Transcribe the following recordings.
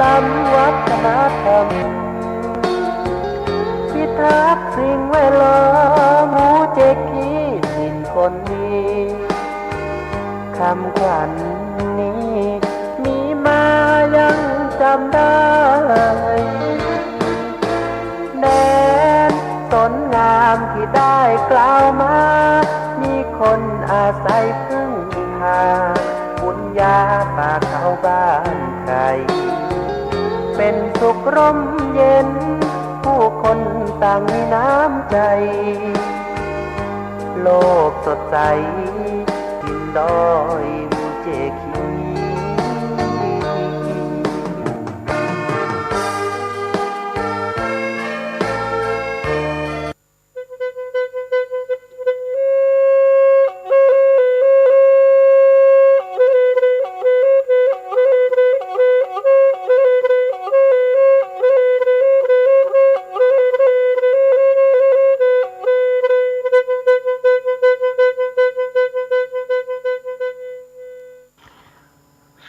ตามวัฒนธรรม พิทักษ์สิ่งแวดล้อม หมู่เจคิดถิ่นคนดี คำขวัญนี้ มีมายังจำได้ แดน สนงามที่ได้กล่าวมา มีคนอาศัยพึ่งพา บุญญาป่าเขาบ้านไคร่ เป็นสุขร่มเย็น ผู้คนต่างมีน้ำใจ โลกสดใส กินดอยมูเจขี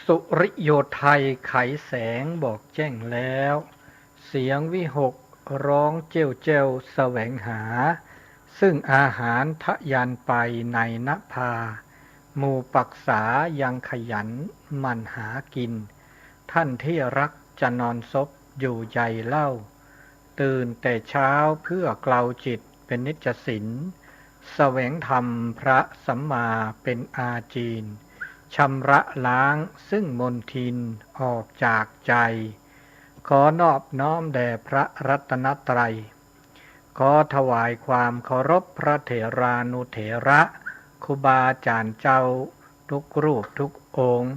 สุริโยไทยไขแสงบอกแจ้งแล้ว เสียงวิหกร้องเจ้วเจ้วแสวงหา ซึ่งอาหารทะยานไปในนภา หมู่ปักษายังขยันหมั่นหากิน ท่านที่รักจะนอนซบอยู่ใหญ่เล่า ตื่นแต่เช้าเพื่อเกลาจิตเป็นนิจสิน แสวงธรรมพระสัมมาเป็นอาจีน ชำระล้างซึ่งมลทินออกจากใจ ขอนอบน้อมแด่พระรัตนตรัย ขอถวายความเคารพพระเถรานุเถระ ครูบาอาจารย์เจ้าทุกรูปทุกองค์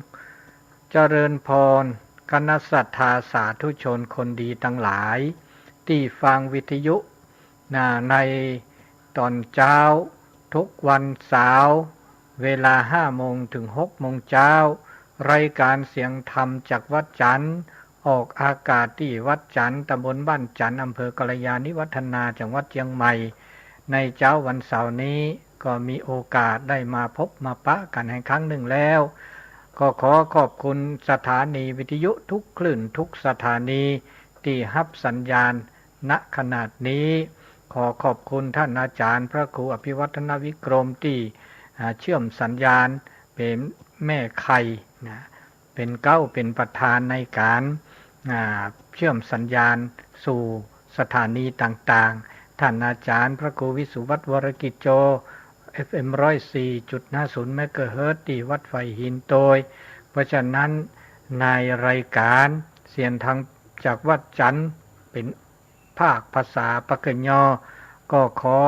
เจริญพร คณะศรัทธาสาธุชนคนดีทั้งหลาย ที่ฟังวิทยุ นะ ในตอนเช้า ทุกวันเสาร์ เวลาห้าโมงถึงหกโมงเช้า รายการเสียงธรรมจากวัดจันทร์ ออกอากาศที่วัดจันทร์ ตำบลบ้านจันทร์ อำเภอกัลยาณิวัฒนา จังหวัดเชียงใหม่ ในเช้าวันเสาร์นี้ ก็มีโอกาสได้มาพบมาปะกันอีกครั้งหนึ่งแล้ว ก็ขอขอบคุณสถานีวิทยุทุกคลื่นทุกสถานีที่รับสัญญาณณขณะนี้ ขอขอบคุณท่านอาจารย์พระครูอภิวัฒนวิกรมที่ อ่า เชื่อมสัญญาณ เป็นแม่ไข่นะ เป็นเก๊าเป็นประธานในการ อ่า เชื่อมสัญญาณสู่สถานีต่างๆ ท่านอาจารย์พระครูวิสุวัฒน์ วรกิจโจ เอฟเอ็ม ร้อยสี่จุดห้าศูนย์ เมกะเฮิรตซ์ ที่วัดไผ่หินโตย เพราะฉะนั้นในรายการเสียงธรรมจากวัดจันทร์ เป็นภาคภาษาปากกยอ ก็ขอ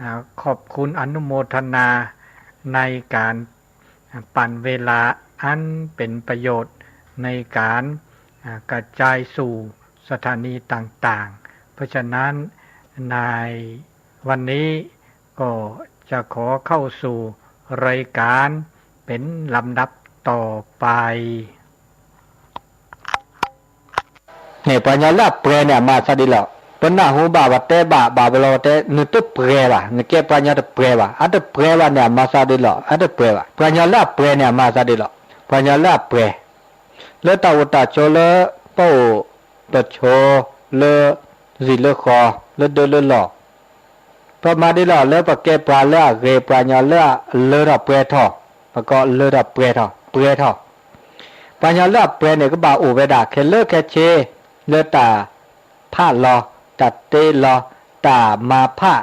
อ่า ขอบคุณอนุโมทนาในการ ปั่นเวลาอันเป็นประโยชน์ในการ อ่า กระจายสู่สถานีต่างๆ เพราะฉะนั้นในวันนี้ก็จะขอเข้าสู่รายการเป็นลำดับต่อไป န့ၣ် ပှၤကညီလၢအပှဲၤန့ၣ် အမၤသးဒ်လဲၣ်, ပနၢ်ဟူဘၣ်ပှၤတဲဘၣ် ဘၣ်ဘျီတဲ နတပှဲၤဘၣ်, နကဲပှၤကညီတပှဲၤဘၣ်, အတပှဲၤဘၣ်န့ၣ် အမၤသးဒ်လဲၣ်, အတပှဲၤဘၣ်. ပှၤကညီလၢအပှဲၤန့ၣ် အမၤသးဒ်လဲၣ်, ပှၤကညီလၢအပှဲၤ လၢတၢ်အိၣ်တၢ်ဆိးလၢ ပအိၣ်ပဆိးလၢ စံာ်လၢဃီ လၢဒၢလၢလီၢ် ပမၤဒ်လဲၣ်လၢပကဲပှၤလၢအဂ့ၤ ပှၤကညီလၢအလၢထီၣ်ပှဲၤထီၣ်, ပကိးလၢထီၣ်ပှဲၤထီၣ် ပှဲၤထီၣ်. ပှၤကညီလၢအပှဲၤန့ၣ် ကဘၣ်အိၣ်ဝဲဒၣ်ခဲလၢာ်ခဲဆ့ လၢတၢ်ဖးလီၤ, တၢ်တ့လီၤ, တၢ်မၤဖး,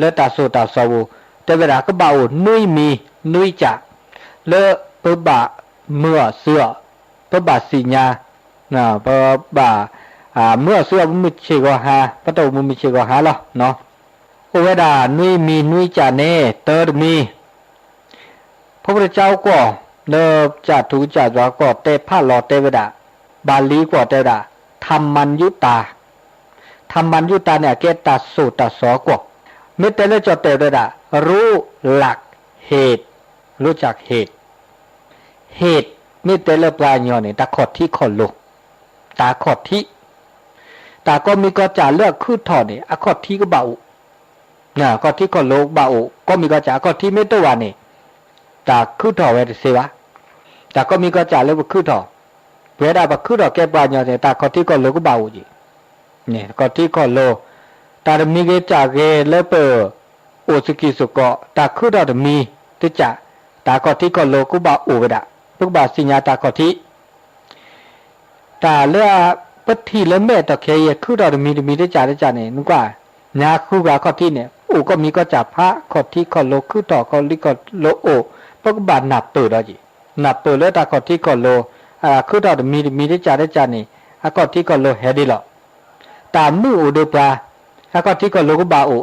လၢတၢ်သိၣ်တၢ်သီပူၤ, တဲဝဲဒၣ် ကဘၣ်အိၣ်နွံမံၤ နွံကၠး, လၢပဘၣ်မုာ်အီၤစုအီၤ, ပဘၣ်သ့ၣ်ညါ, ပဘၣ် မုာ်အီၤစုအီၤ ပမုၢ်ဆ့ၣ်ဂီၤဟါ, ပတၢ်အိၣ်မူမုၢ်ဆ့ၣ်ဂီၤဟါလီၤ. အိၣ်ဝဲဒၣ်နွံမံၤနွံကၠးန့ၣ် တၢတမံၤ ဖဲပတကၠိကီၢ် လၢကၠးထူကၠးယွၤကီၢ် တဲဖးလီၤတဲဝဲဒၣ်, ဘၤလံကီၢ်တဲဝဲဒၣ် ထမၢၣ်ယူတၢ, ထမၢၣ်ယူတၢန့ၣ် အကဲတၢ်သိၣ်တၢ်သီကီၢ်, မ့ၢ်တဲလၢကၠီၣ်တဲာ်ဝဲဒၣ် ရူလၢ်ဟ့ၣ်, ရူလၢ်ဟ့ၣ် ဟ့ၣ် မ့ၢ်တဲလၢပှၤကညီန့ၣ် တၢ်ခီၣ်ထံးခီၣ်လိၤ, တၢ်ခီၣ်ထံး, တၢ်ကိးမံၤကိးကၠးလၢအခုၣ်ထီၣ်န့ၣ် အခီၣ်ထံးကဘၣ်အိၣ်, ခီၣ်ထံးခီၣ်လိၤကဘၣ်အိၣ်, ကိးမံၤကိးကၠး အခီၣ်ထံးမ့ၢ်တအိၣ်ဘၣ်န့ၣ် တၢ်ခုၣ်ထီၣ်ဝဲတသ့ဘၣ်. တၢ်ကိးမံၤကိးကၠးလၢပခုၣ်ထီၣ် ပဝဲဒၣ်ပခုထီၣ်ကဲပှၤကညီန့ၣ် တၢ်ခီၣ်ထံးခီၣ်လိၤကဘၣ်အိၣ်က့ၤ, န့ၣ် ခီၣ်ထံးခီၣ်လိၤ, တၢ်တမံၤဂ့ၤတၢ်ဂ့ၤလၢပ အိၣ်စကံၢ်စကီး တၢ်ခုထီၣ်တမံၤတကး, တၢ်ခီၣ်ထံးခီၣ်လိၤကဘၣ်အိၣ်ဝဲဒၣ်, ပကဘၣ်သ့ၣ်ညါတၢ်ခီၣ်ထံး တၢ်လၢ ပထံၣ်လၢမဲာ်တီၢ်ခဲအံၤ ခုထီၣ်တမံၤတမံၤတကးတကးန့ၣ် နကွၢ် ညါဃုဂၤခီၣ်ထံးန့ၣ် အိၣ်ကိးမံၤကိးကၢ်ဖး ခီၣ်ထံးခီၣ်လိၤ ခုထီၣ်ခီၣ်ထံးခီၣ်လိၤအိၣ်, ပကဘၣ်နၢ်ပၢၢ်ဒီးက့ၤ, နၢ်ပၢၢ်လၢတၢ်ခီၣ်ထံးခီၣ်လိၤ ခုထီၣ်တမံၤတမံၤတကးတကးန့ၣ် အခီၣ်ထံးခီၣ်လိၤဟဲဒ်လဲၣ် တၢ်မုာ်အိၣ်ဒီးပှၤ, အခီၣ်ထံးခီၣ်လိၤကဘၣ်အိၣ်,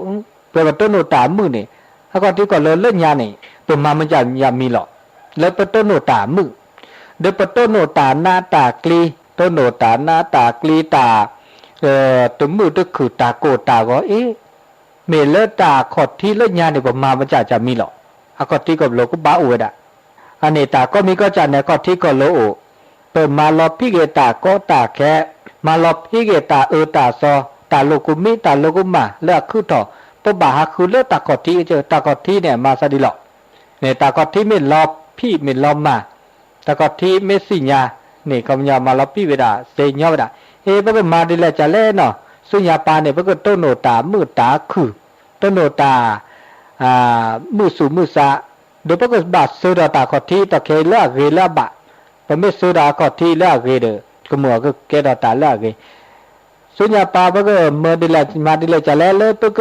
ပှၤပတိၢ်နီၣ်တၢ်မုာ်န့ၣ်, အခီၣ်ထံးခီၣ်လိၤလၢညါန့ၣ် ပမၤမ့ၢ်ယၤမံၤလီၤ. လၢပတိၢ်နီၣ်တၢ်မုာ်, ဒီးပတိၢ်နီၣ်တၢ်နးတၢ်ကျံ, တိၢ်နီၣ်တၢ်နးတၢ်ကျံတၢ်, တမုာ်တခုၣ် တၢ်ကိၢ်တၢ်ဂီၤအ့ မ့ၢ်လၢတၢ်ခီၣ်ထံးလၢညါန့ၣ် ပမၤမ့ၢ်ယၤမံၤလီၤ. အခီၣ်ထံးခီၣ်လိၤကဘၣ်အိၣ်ဝဲဒၣ်. အန့ၣ်တၢ်ကိးမံၤကိးကၢ်န့ၣ် အခီၣ်ထံးခီၣ်လိၤအိၣ်, ပမၤလီၤဖံးက့ၤတၢ်ကီတၢ်ခဲ, မၤလီၤဖံးက့ၤတၢ်အၢတၢ်သီ, တၢ်လိာ်ကမံ တၢ်လိာ်ကမၣ်လၢအခုၣ်ထီၣ်, ပဘၣ်ဟးဃုလၢတၢ်ခီၣ်ထံး, တၢ်ခီၣ်ထံးန့ၣ် မၤသးဒ်လဲၣ်. န့ၣ် တၢ်ခီၣ်ထံးမ့ၢ်လီၤဖံးမ့ၢ်လီၤမၤ, တၢ်ခီၣ်ထံးမ့ၢ်သ့ၣ်ညါန့ၣ် ခီပညီမၤလီၤဖံးဝဲဒၣ် သ့ၣ်ညါဝဲဒၣ်. အ့ ပကမၤဒ်လဲၣ်ကလဲၣ်နီၤ, ဆူညါပၤန့ၣ် ပကတိၢ်နီၣ်တၢ်မုာ်တၢ်ခုၣ်, တိၢ်နီၣ်တၢ် မုာ်သူၣ်မုာ်သး, ဒီးပကဘၣ်ဆှၢဒီးတၢ်ခီၣ်ထံးတီၢ်ခဲအံၤလၢအဂ့ၤလၢအဘၣ်, ပမ့ၢ်ဆှၢဒီးအခီၣ်ထံးလၢအဂ့ၤဒီး ကမုာ်အီၤကကဲထီၣ်တၢ်လၢအဂ့ၤ ဆူညါပၤ ပကမၤဒ်လဲၣ်ကလဲၣ်လၢပက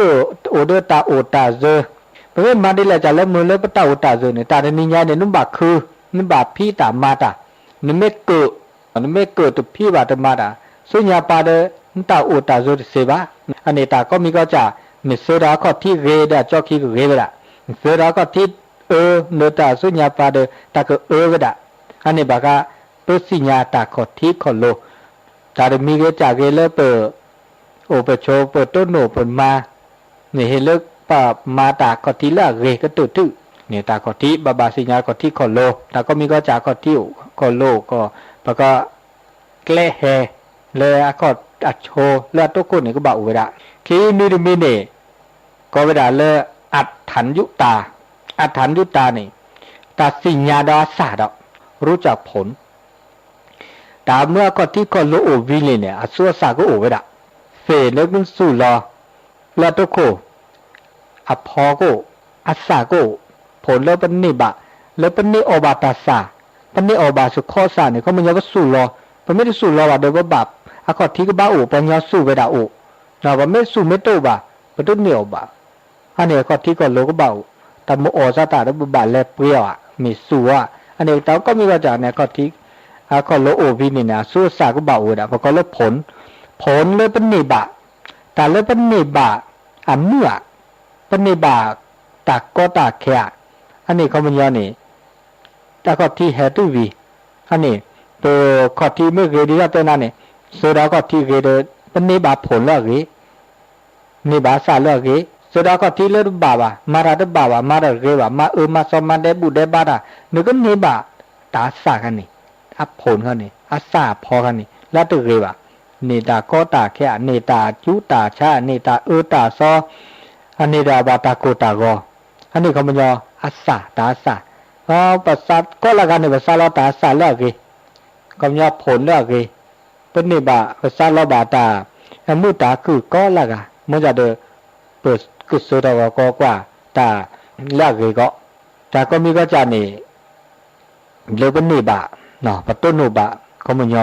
အိၣ်ဒီးတၢ်အိၣ်တၢ်စၢၤ, ပမ့ၢ်မၤဒ်လဲၣ်ကလဲၣ်မုာ်လၢပတၢ်အိၣ်တၢ်စၢၤန့ၣ် တၢ်တနံၤညါန့ၣ် နဘၣ်ခု, နဘၣ်ဖံးတၢ်မၤတၢ်, နမ့ၢ်ကၢၣ်, နမ့ၢ်ကၢၣ်တဖံးဘၣ်တမၤတၢ်, ဆူညါပၤဒီး နတၢ်အိၣ်တၢ်စၢၤတသ့ဘၣ်. အန့ၣ်တၢ်ကိးမံၤကိးကၢ်, နဆှၢဒီးအခီၣ်ထံးဂ့ၤဒီးအကၠီခံကဂ့ၤဝဲဒၣ်, နဆှၢဒီးအခီၣ်ထံးအၢ နတၢ်ဆူညါပၤဒီး တၢ်ကအၢဝဲဒၣ်. အန့ၣ်ဘၣ်ဃး ပသ့ၣ်ညါတၢ်ခီၣ်ထံးခီၣ်လိၤ, တၢ်တမံၤဂ့ၤတၢ်ဂ့ၤလၢပ အိၣ်ပဆိးပတိၢ်နီၣ်ပမၤ, န့ၣ်ဟ့ၣ်လၢပမၤတၢ်ခီၣ်ထံးလၢအဂ့ၤကတၢၢ်တုၤ, န့ၣ်တၢ်ခီၣ်ထံး ဘၣ်ဘၣ်သ့ၣ်ညါခီၣ်ထံးခီၣ်လိၤ, တၢ်ကိးမံၤကိးကၢ်ခီၣ်ထံးအိၣ်ခီၣ်လိၤကီး, ပကကျဲဟဲ လၢအခီၣ်အဆိလၢအတိခိၣ်န့ၣ် ကဘၣ်အိၣ်ဝဲဒၣ်. ခံမံၤတမံၤန့ၣ် ကိးဝဲဒၣ်လၢ အထၢၣ်ယူတၢ်, အထၢၣ်ယူတၢ်န့ၣ် တၢ်သ့ၣ်ညါဒီးအသၣ်ဒီး ရူၣ်ကၢ်ဖိၣ် တၢ်မ့ၢ်အခီၣ်ထံးခီၣ်လိၤအိၣ်ဝံၤန့ၣ်န့ၣ် အသူအသၣ်ကအိၣ်ဝဲဒၣ်, သ့ၣ်လၢကသူၣ်လီၤ လၢအတိခိၣ်, အဖီကအိၣ်, အသၣ်ကအိၣ်, ဖိၣ်လၢပန့ၢ်ဘၣ်, လၢပန့ၢ်အီၣ်ဘၣ်တၢ်သၣ်, ပန့ၢ်အီၣ်ဘၣ်စခီသၣ်န့ၣ် ခီပညီပသူၣ်လီၤ, ပမ့ၢ်တသူၣ်လီၤဘၣ်ဒီးပဘၣ်, အခီၣ်ထံးကဘၣ်အိၣ် ပှၤကညီသူၣ်ဝဲဒၣ်အိၣ်, ပမ့ၢ်သူၣ်မ့ၢ်တအိၣ်ဘၣ်, ပတန့ၢ်အီၣ်ဘၣ် အန့ၣ်အခီၣ်ထံးခီၣ်လိၤကဘၣ်အိၣ်, တၢ်မ့ၢ်အီၣ်သးတၢ်ဒီးပဘၣ်လဲၤပှ့ၤအီၤဧါ, မ့ၢ်သူၣ်အီၤဧါ, အန့ၣ်တၢ်ကိးမံၤကိးကၢ်န့ၣ် အခီၣ်ထံး, အခီၣ်လိၤအိၣ်ဝံၤန့ၣ်န့ၣ် အသူအသၣ်ကဘၣ်အိၣ်ဝဲဒၣ် ပကိးလၢဖိၣ်, ဖိၣ်လၢပန့ၢ်ဘၣ်, တၢ်လၢပန့ၢ်ဘၣ်, အမုာ်ဧါ, ပန့ၢ်ဘၣ်, တၢ်ကီတၢ်ခဲဧါ, အန့ၣ်ခီပညီန့ၣ် တၢ်ခီၣ်ထံးဟဲတုၤဝံၤ, အန့ၣ်, ပခီၣ်ထံးမ့ၢ်ဂ့ၤဒ်တၢ်တဲနၤန့ၣ်, ဆှၢဒီးခီၣ်ထံးဂ့ၤဒီး ပန့ၢ်ဘၣ်ဖိၣ်လၢအဂ့ၤ, န့ၢ်ဘၣ်အသၣ်လၢအဂ့ၤ, ဆှၢဒီးခီၣ်ထံးလၢတဘၣ်ဘၣ်, မၤတၢ်တဘၣ်ဘၣ်, မၤတၢ်တဂ့ၤဘၣ်, မၤအၢမၤသီမၤဒဲးဘူၣ်ဒဲးဘါတၢ်, နကန့ၢ်ဘၣ်, တၢ်အသၣ်ခါန့ၣ်, အဖိၣ်ခါန့ၣ်, အသၣ်အဖီခါန့ၣ် လၢတဂ့ၤဘၣ်, န့ၢ်တၢ်ကီတၢ်ခဲ, န့ၢ်တၢ်ကူတၢ်ဆါ, န့ၢ်တၢ်အၢတၢ်သီ, အန့ၢ်ဒၣ်ဘၣ်တၢ်ကိၢ်တၢ်ဂီၤ, အန့ၣ်ခီပညီ, အသၣ်တၢ်အသၣ်, ပသးကိးလၢဂၤန့ၣ် ပသးလီတၢ်အသၣ်လၢအဂ့ၤ, ခီပညီဖိၣ်လၢအဂ့ၤ, ပန့ၢ်ဘၣ် ပသးလီဘၣ်တၢ်, အမုၢ်တၢ်ခုၣ်ကိးလၢဂၤ, မ့ၢ်ဒၣ်ဒီး, ပကစၢထီၣ်ဂီၤကီကွၢ်, တၢ်လၢအဂ့ၤကီး, တၢ်ကိးမံၤကိးကၢ်န့ၣ် လၢပန့ၢ်ဘၣ်, ပတိၢ်နီၣ်ဘၣ်, ခီပညီ,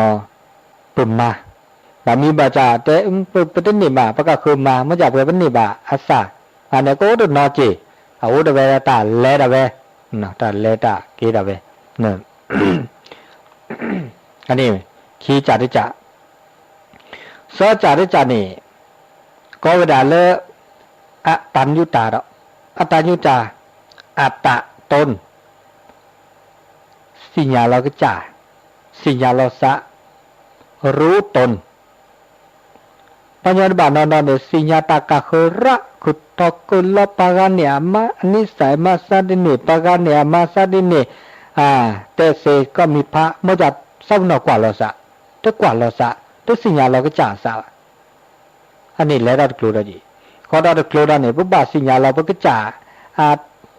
ပမၤ, ဘၣ်မံၤဘၣ်တၢ်တဲ, ပတန့ၢ်ဘၣ် ပကဃုမၤ မ့ၢ်ဒၣ်ပှဲၤပန့ၢ်ဘၣ်အသၣ်, အန့ၣ်ကအိၣ်တနီၤက့ၤ, အအိၣ်တဝဲဒၣ်တၢ်လဲၤဒၣ်ဝဲ, တၢ်လဲၤတၢ်က့ၤဒၣ်ဝဲ, အန့ၣ်, ခံကၢ်တကၢ် သၢကၢ်တကၢ်န့ၣ်, ကိးဝဲဒၣ်လၢ, အတၢ်ညူတၢ်ဒီး, အတၢ်ညူတၢ်, အတၢ်တိၢ်, သ့ၣ်ညါလီၤကစၢ်, သ့ၣ်ညါလီၤသး, ရူတိၢ် ပှၤကညီတဘၣ်နီၢ်နီၢ်န့ၣ် သ့ၣ်ညါတၢ်ကးဃၢရၣ် ခုၣ်ထီၣ်ကၢၢ်လီၤပှၤဂၤန့ၣ် အမါအနံၣ်သၣ်အမါသးဒ်န့ၣ် ပှၤဂၤန့ၣ် အမါသးဒ်န့ၣ်, တဲသ့ကိးမံၤဖး မ့ၢ်ဒၣ်သးပနီၢ်ကွၢ်လီၤသး, တကွၢ်လီၤသး, တသ့ၣ်ညါလီၤကစၢ်သးဘၣ်. အန့ၣ်လဲၤထီၣ်တကျိၤဒီးက့ၤ, ဃီဒီးတကျိၤဒီးန့ၣ် ပဘၣ်သ့ၣ်ညါလီၤ ပကစၢ်,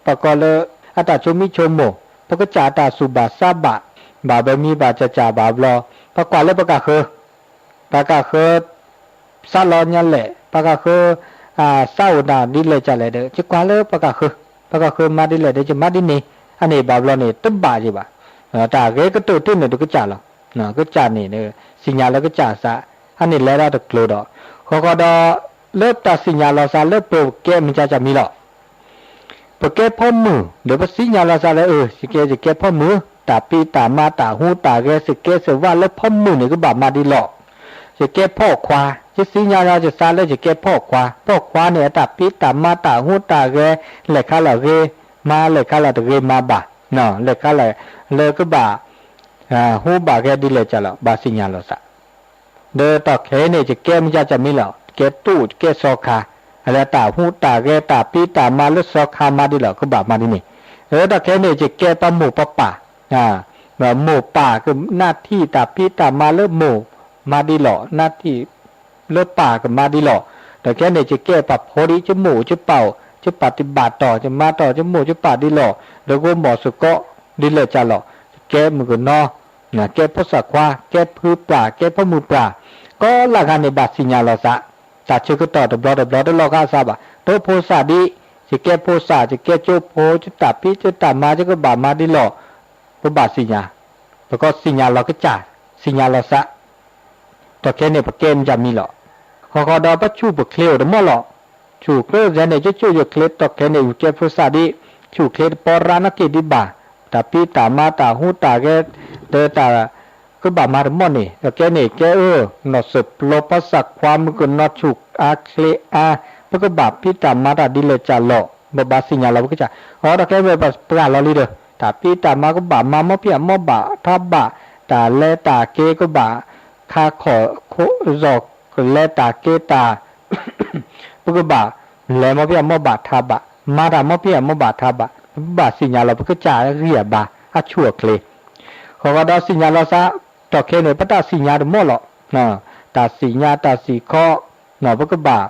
ပကိးလၢ, အတၢ်ဆိမိၣ်ဆိကမိၣ်, ပကစၢ်အတၢ်သူၣ်ဘၣ်သးဘၣ်, ဘၣ်ဘၣ်မံၤဘၣ်ကစၢ်ဘၣ်ဘျီ ပကွၢ်လၢပကၢ်ဃၢၤ, ပကၢ်ဃၢၤ စးလီၤညါလဲၣ်, ပကၢ်ဃၢၤ စးအိၣ်တၢ်ဒ်လဲၣ်ကလဲၣ်ဒီး ယကွၢ်လၢပကၢ်ဃၢၤ, ပကၢ်ဃၢၤမၤဒ်လဲၣ်ဒီး ယမၤဒ်န့ၣ်, အန့ၣ်ဘၣ်ဘျီန့ၣ် တဘၣ်ယံၤဘၣ်. တၢ်ဂဲၤကတၢၢ်တ့ၢ်န့ၣ်ဒီးကစၢ်လီၤ. ကစၢ်န့ၣ် စံၣ်ညါလၢကစၢ်စး, အန့ၣ်လဲၤဒၣ်တကျိၤဒီး, ဃီဃီဒီး လၢတၢ်စံၣ်ညါလီၤစးလၢပကဲမ့ၢ်ကၢ်ကၢ်မံၤလီၤ. ပကဲဖီမုၢ် ဒီးပစံၣ်ညါလီၤစးလၢ အၢ ယကဲ ယကဲဖီမုၢ်, တၢ်ဖံးတၢ်မၤတၢ်ဟူးတၢ်ဂဲၤ စကဲစဝါလၢဖီမုၢ်န့ၣ် ကဘၣ်မၤဒ်လီၤ. ယကဲဖီခွါ, ယစံၣ်ညါလီၤယသးလၢယကဲဖီခွါ, ဖီခွါန့ၣ် အတၢ်ဖံးတၢ်မၤတၢ်ဟူးတၢ်ဂဲၤ လဲၤခါလၢအဂ့ၤ, မၤလဲၤခါလၢတဂ့ၤမၤဘၣ်, လဲၤခါလၢ လၢကဘၣ် ဟူးဘၣ်ဂဲၤဒ်လဲၣ်ကလဲၣ် ဘၣ်စံၣ်ညါလီၤစး ဒီးတၢ်ခဲအံၤန့ၣ် ယကဲမ့ၢ်ကၢ်ကၢ်မံၤလီၤ, ယကဲတူၣ် ယကဲစီၤခါ, လၢတၢ်ဟူးတၢ်ဂဲၤတၢ်ဖံးတၢ်မၤလၢစီၤခါမၤဒ်လီၤ ကဘၣ်မၤဒ်န့ၣ်, ဒီးတၢ်ခဲအံၤန့ၣ် ယကဲပမိၢ်ပပၢ်, မိၢ်ပၢ်က နၢ်ထံၣ်တၢ်ဖံးတၢ်မၤလၢမိၢ်မၤဒ်လီၤ, နၢ်ထံၣ် လၢပၢ်ကမၤဒ်လီၤ, ဒီးခဲအံၤန့ၣ် ယကဲပှၤဖိဒံး ယမိၢ်ယပၢ်အိၣ် ယပၢ်တံၢ်ဘၣ်တီၢ် ယမါတီၢ် ယမိၢ်ယပၢ်ဒ်လီၤ, ဒီးဂိၢ်မီၢ်စ့ၢ်ကီး ဒ်လဲၣ်ကလဲၣ်, ယကဲမုၣ်ကနီၤ, ကဲဖိသၣ်ခွါ ကဲဖုပၢ် ကဲဖိမုၣ်ပၢ်, ကိးလၢဂၤန့ၣ် ဘၣ်စံၣ်ညါလီၤစး, တၢ်ဆၢကတီၢ်တဘျီတဘျီတလီၤဂာ်စးဘၣ်, ဒီးဖိသၣ်ဒံး ယကဲဖိသၣ် ယကဲကၠိဖိ ယတၢ်ဖံးယတၢ်မၤ ယကဘၣ်မၤဒ်လီၤ, ပဘၣ်စံၣ်ညါ, ပကီးစံၣ်ညါလီၤကစၢ်, စံၣ်ညါလီၤစး တၢ်ခဲအံၤန့ၣ် ပကဲမ့ၢ်ကၢ်မံၤလီၤ. ဃီဃီဒီးပဆူၣ်ပချ့အိၣ်တမီၢ်လီၤ. ဆူၣ်ချ့ယဲန့ၣ် ယကၠိယချ့ တၢ်ခဲအံၤန့ၣ် ယကဲဖိသၣ်ဒံး, ဆူၣ်ချ့တပီရၢနီၣ်က့ၤဒံးဘၣ်, တၢ်ဖံးတၢ်မၤတၢ်ဟူးတၢ်ဂဲၤ ဒီးတၢ် ကဘၣ်မၤတမီၢ်န့ၣ် တၢ်ခဲအံၤန့ၣ် ကဲအၢ နီၢ်စၢၢ်ပျီပှၤသၣ်ခွါမုၣ်ကနီၤ ဆူၣ်အါချ့အါ, ပကဘၣ်ဖံးတၢ်မၤတၢ်ဒ်လဲၣ်ကလဲၣ်, ပဘၣ်စံၣ်ညါလီၤပကစၢ်, အတၢ်ခဲအံၤ ပပှၢ်လီၤလံဒီး တၢ်ဖံးတၢ်မၤကဘၣ်မၤ မီၢ်ဖံးအမီၢ်ဘၣ်ထးဘၣ်, တၢ်လဲၤတၢ်က့ၤကဘၣ် ခါခီၣ်ခိၣ် ယီၢ်ကလဲၤတၢ်က့ၤတၢ် ပကဘၣ်လဲၤမီၢ်ဖံးအမီၢ်ဘၣ်ထးဘၣ်, မၤတၢ်မီၢ်ဖံးအမီၢ်ဘၣ်ထးဘၣ်, ပဘၣ်စံၣ်ညါလီၤပကစၢ်အဂံၢ်အဘါ အဆူၣ်အချ့, ဃီဃီဒီးစံၣ်ညါလီၤစး, တၢ်ခဲအံၤန့ၣ် ပတၢ်စံၣ်ညါတမီၢ်လီၤ. တၢ်စံၣ်ညါတၢ်စံၣ်ခီ ပကဘၣ်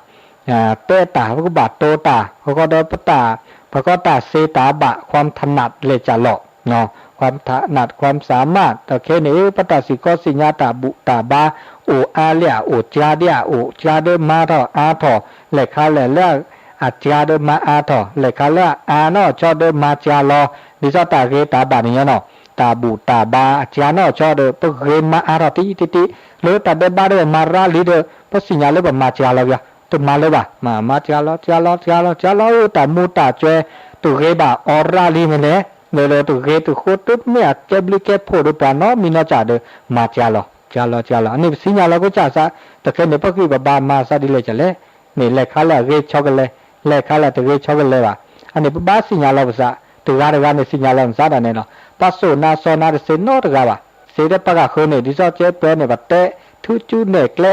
တဲတၢ် ပကဘၣ်တိၤတၢ်, ဃီဃီဒီးပတၢ် ပကီးတၢ်စ့တၢ်ဘၣ် ความถนัด လဲၣ်ကလဲၣ်, ความถนัด ความสามารถ တၢ်ခဲအံၤန့ၣ် ပတၢ်စံၣ်ခီစံၣ်ညါတၢ်ဘူၣ်တၢ်ဘါ အိၣ်အါလံဧါ အိၣ်စှၤဒံးဧါ အိၣ်စှၤဒီးမၤထီၣ်အါထီၣ်, လဲၤခါလဲၣ်လၢအစှၤဒီးမၤအါထီၣ်, လဲၤခါလၢအအါနီၢ်ဆီဒီးမၤစှၤလီၤ, ဒ်သိးတၢ်ဂ့ၤတၢ်ဘၣ်န့ၣ်ညီနီၤ, တၢ်ဘူၣ်တၢ်ဘါအစှၤနီၢ်ဆီဒီး ပဂ့ၤမၤအါထီၣ်တံၢ်တံၢ်တံၢ်, လၢတၢ်ဒဲးဘးဒီးပမၤရၤလံဒီး ပစံၣ်ညါလၢပမၤစှၤလီၤက့ၤ, တမၤလၢၤဘၣ်, မၤ မၤစှၤလီၤ စှၤလီၤ စှၤလီၤ စှၤလီၤ တၢ်မူတၢ်စဲး တဂ့ၤဘၣ်အီၤရၤလံမ့ၢ်လဲၣ်, ဒီးတဂ့ၤတဃိတမ့ၢ်အကဲဘျုးကဲဖှိၣ်ဒီးပှၤနီတမံၤနီတဂၤဒီး မၤစှၤလီၤ စှၤလီၤ စှၤလီၤ, အန့ၣ်ပစံၣ်ညါလီၤကစၢ်စး, တၢ်ခဲအံၤန့ၣ် ပဂံၢ်ပဘါမၤစးဒ်လဲၣ်ကလဲၣ်, န့ၣ်လဲၤခါလၢအဂ့ၤဆီကလဲၤ, လဲၤခါလၢတဂ့ၤဆီကလဲၤဘၣ်, အန့ၣ်ပဘၣ်စံၣ်ညါလီၤပစး, တဂၤတဂၤန့ၣ် စံၣ်ညါလီၤပစးဒ်န့ၣ်လီၤ, ပစိာ်နၤစီၤနၤတစ့နီတဂၤဘၣ်, စ့ဒီးပှၤဂၤဃၢၤန့ၣ် ဒ်သိးကဲပၢၤန့ၣ် ပတဲ ထုကၠူနဲၣ်ကျဲ,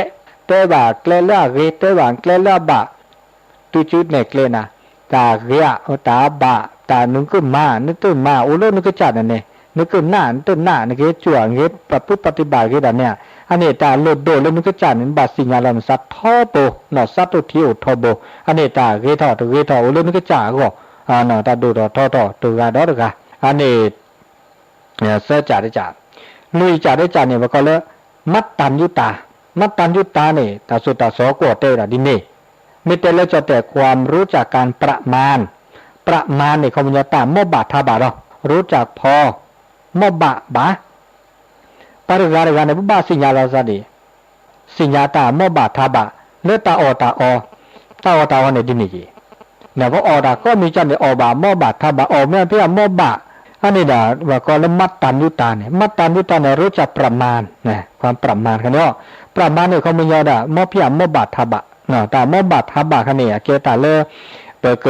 တဲဘၣ်ကျဲလၢအဂ့ၤ တဲဘၣ်ကျဲလၢအဘၣ် ထုကၠူနဲၣ်ကျဲနၤ, တၢ်ဂ့ၤဧါ တၢ်ဘၣ် တၢ်နကမၤ နတမၤ အိၣ်လၢနကစၢ်န့ၣ်န့ၣ်, နကနၣ် နတနၣ် နကဟဲစိာ် နကပာ်ဖုးပာ်တံၢ်ဘၣ်ဂ့ၤဒၣ်န့ၣ်ဧါ, အန့ၣ်တၢ်လိၣ်ဒိၣ်လၢနကစၢ်န့ၣ် နဘၣ်စံၣ်ညါလီၤနသးထီဘိ, နီၢ်သးတိၢ်ထံအိၣ်ထီဘိ, အန့ၣ်တၢ်ဂ့ၤထီၣ်တဂ့ၤထီၣ်အိၣ်လၢနကစၢ်အဂီၢ်, တၢ်ဒိၣ်ထီၣ်ထီထီၣ်တဂၤဒီးတဂၤ, အန့ၣ် သၢကၢ်တကၢ်, လွံၢ်ကၢ်တကၢ်န့ၣ် ပကိးလၢ မတ်တန်ရုံတာ, မတ်တန်ရုံတာန့ၣ် တၢ်သိၣ်တၢ်သီကွီၢ်တဲဝဲဒၣ်ဒ်န့ၣ်, မ့ၢ်တဲလၢကၠီၣ်တဲၣ် ความรู้จักการประมาณ, ประมาณန့ၣ် ခီပညီတၢ်မီၢ်ဘၣ်ထးဘၣ်ဒီး รู้จักพอ မီၢ်ဘၣ်ဘၣ် ပှၤတဂၤတဂၤန့ၣ် ပဘၣ်စံၣ်ညါလီၤသးဒ် စံၣ်ညါတၢ်မီၢ်ဘၣ်ထးဘၣ် လၢတၢ်အီၣ်တၢ်အီ, တၢ်အီၣ်တၢ်အီန့ၣ်ဒ်န့ၣ်က့ၤ, ပအီၣ်တၢ်ကိးမံၤကၢ်န့ၣ် အီၣ်ဘၣ်မီၢ်ဘၣ်ထးဘၣ် အီၣ်မ့ၢ်ဖဲအမီၢ်ဘၣ်, အန့ၣ်ဒီး ပှၤကိးလၢ မတ်တန်ရုံတာန့ၣ် မတ်တန်ရုံတာန့ၣ် รู้จักประมาณ ความประมาณ ခီန့ၣ်, ประมาณန့ၣ် ခီပညီဒီး မီၢ်ဖဲအမီၢ်ဘၣ်ထးဘၣ်, တၢ်မီၢ်ဘၣ်ထးဘၣ်ခီန့ၣ် အကဲတၢ်လၢ ပက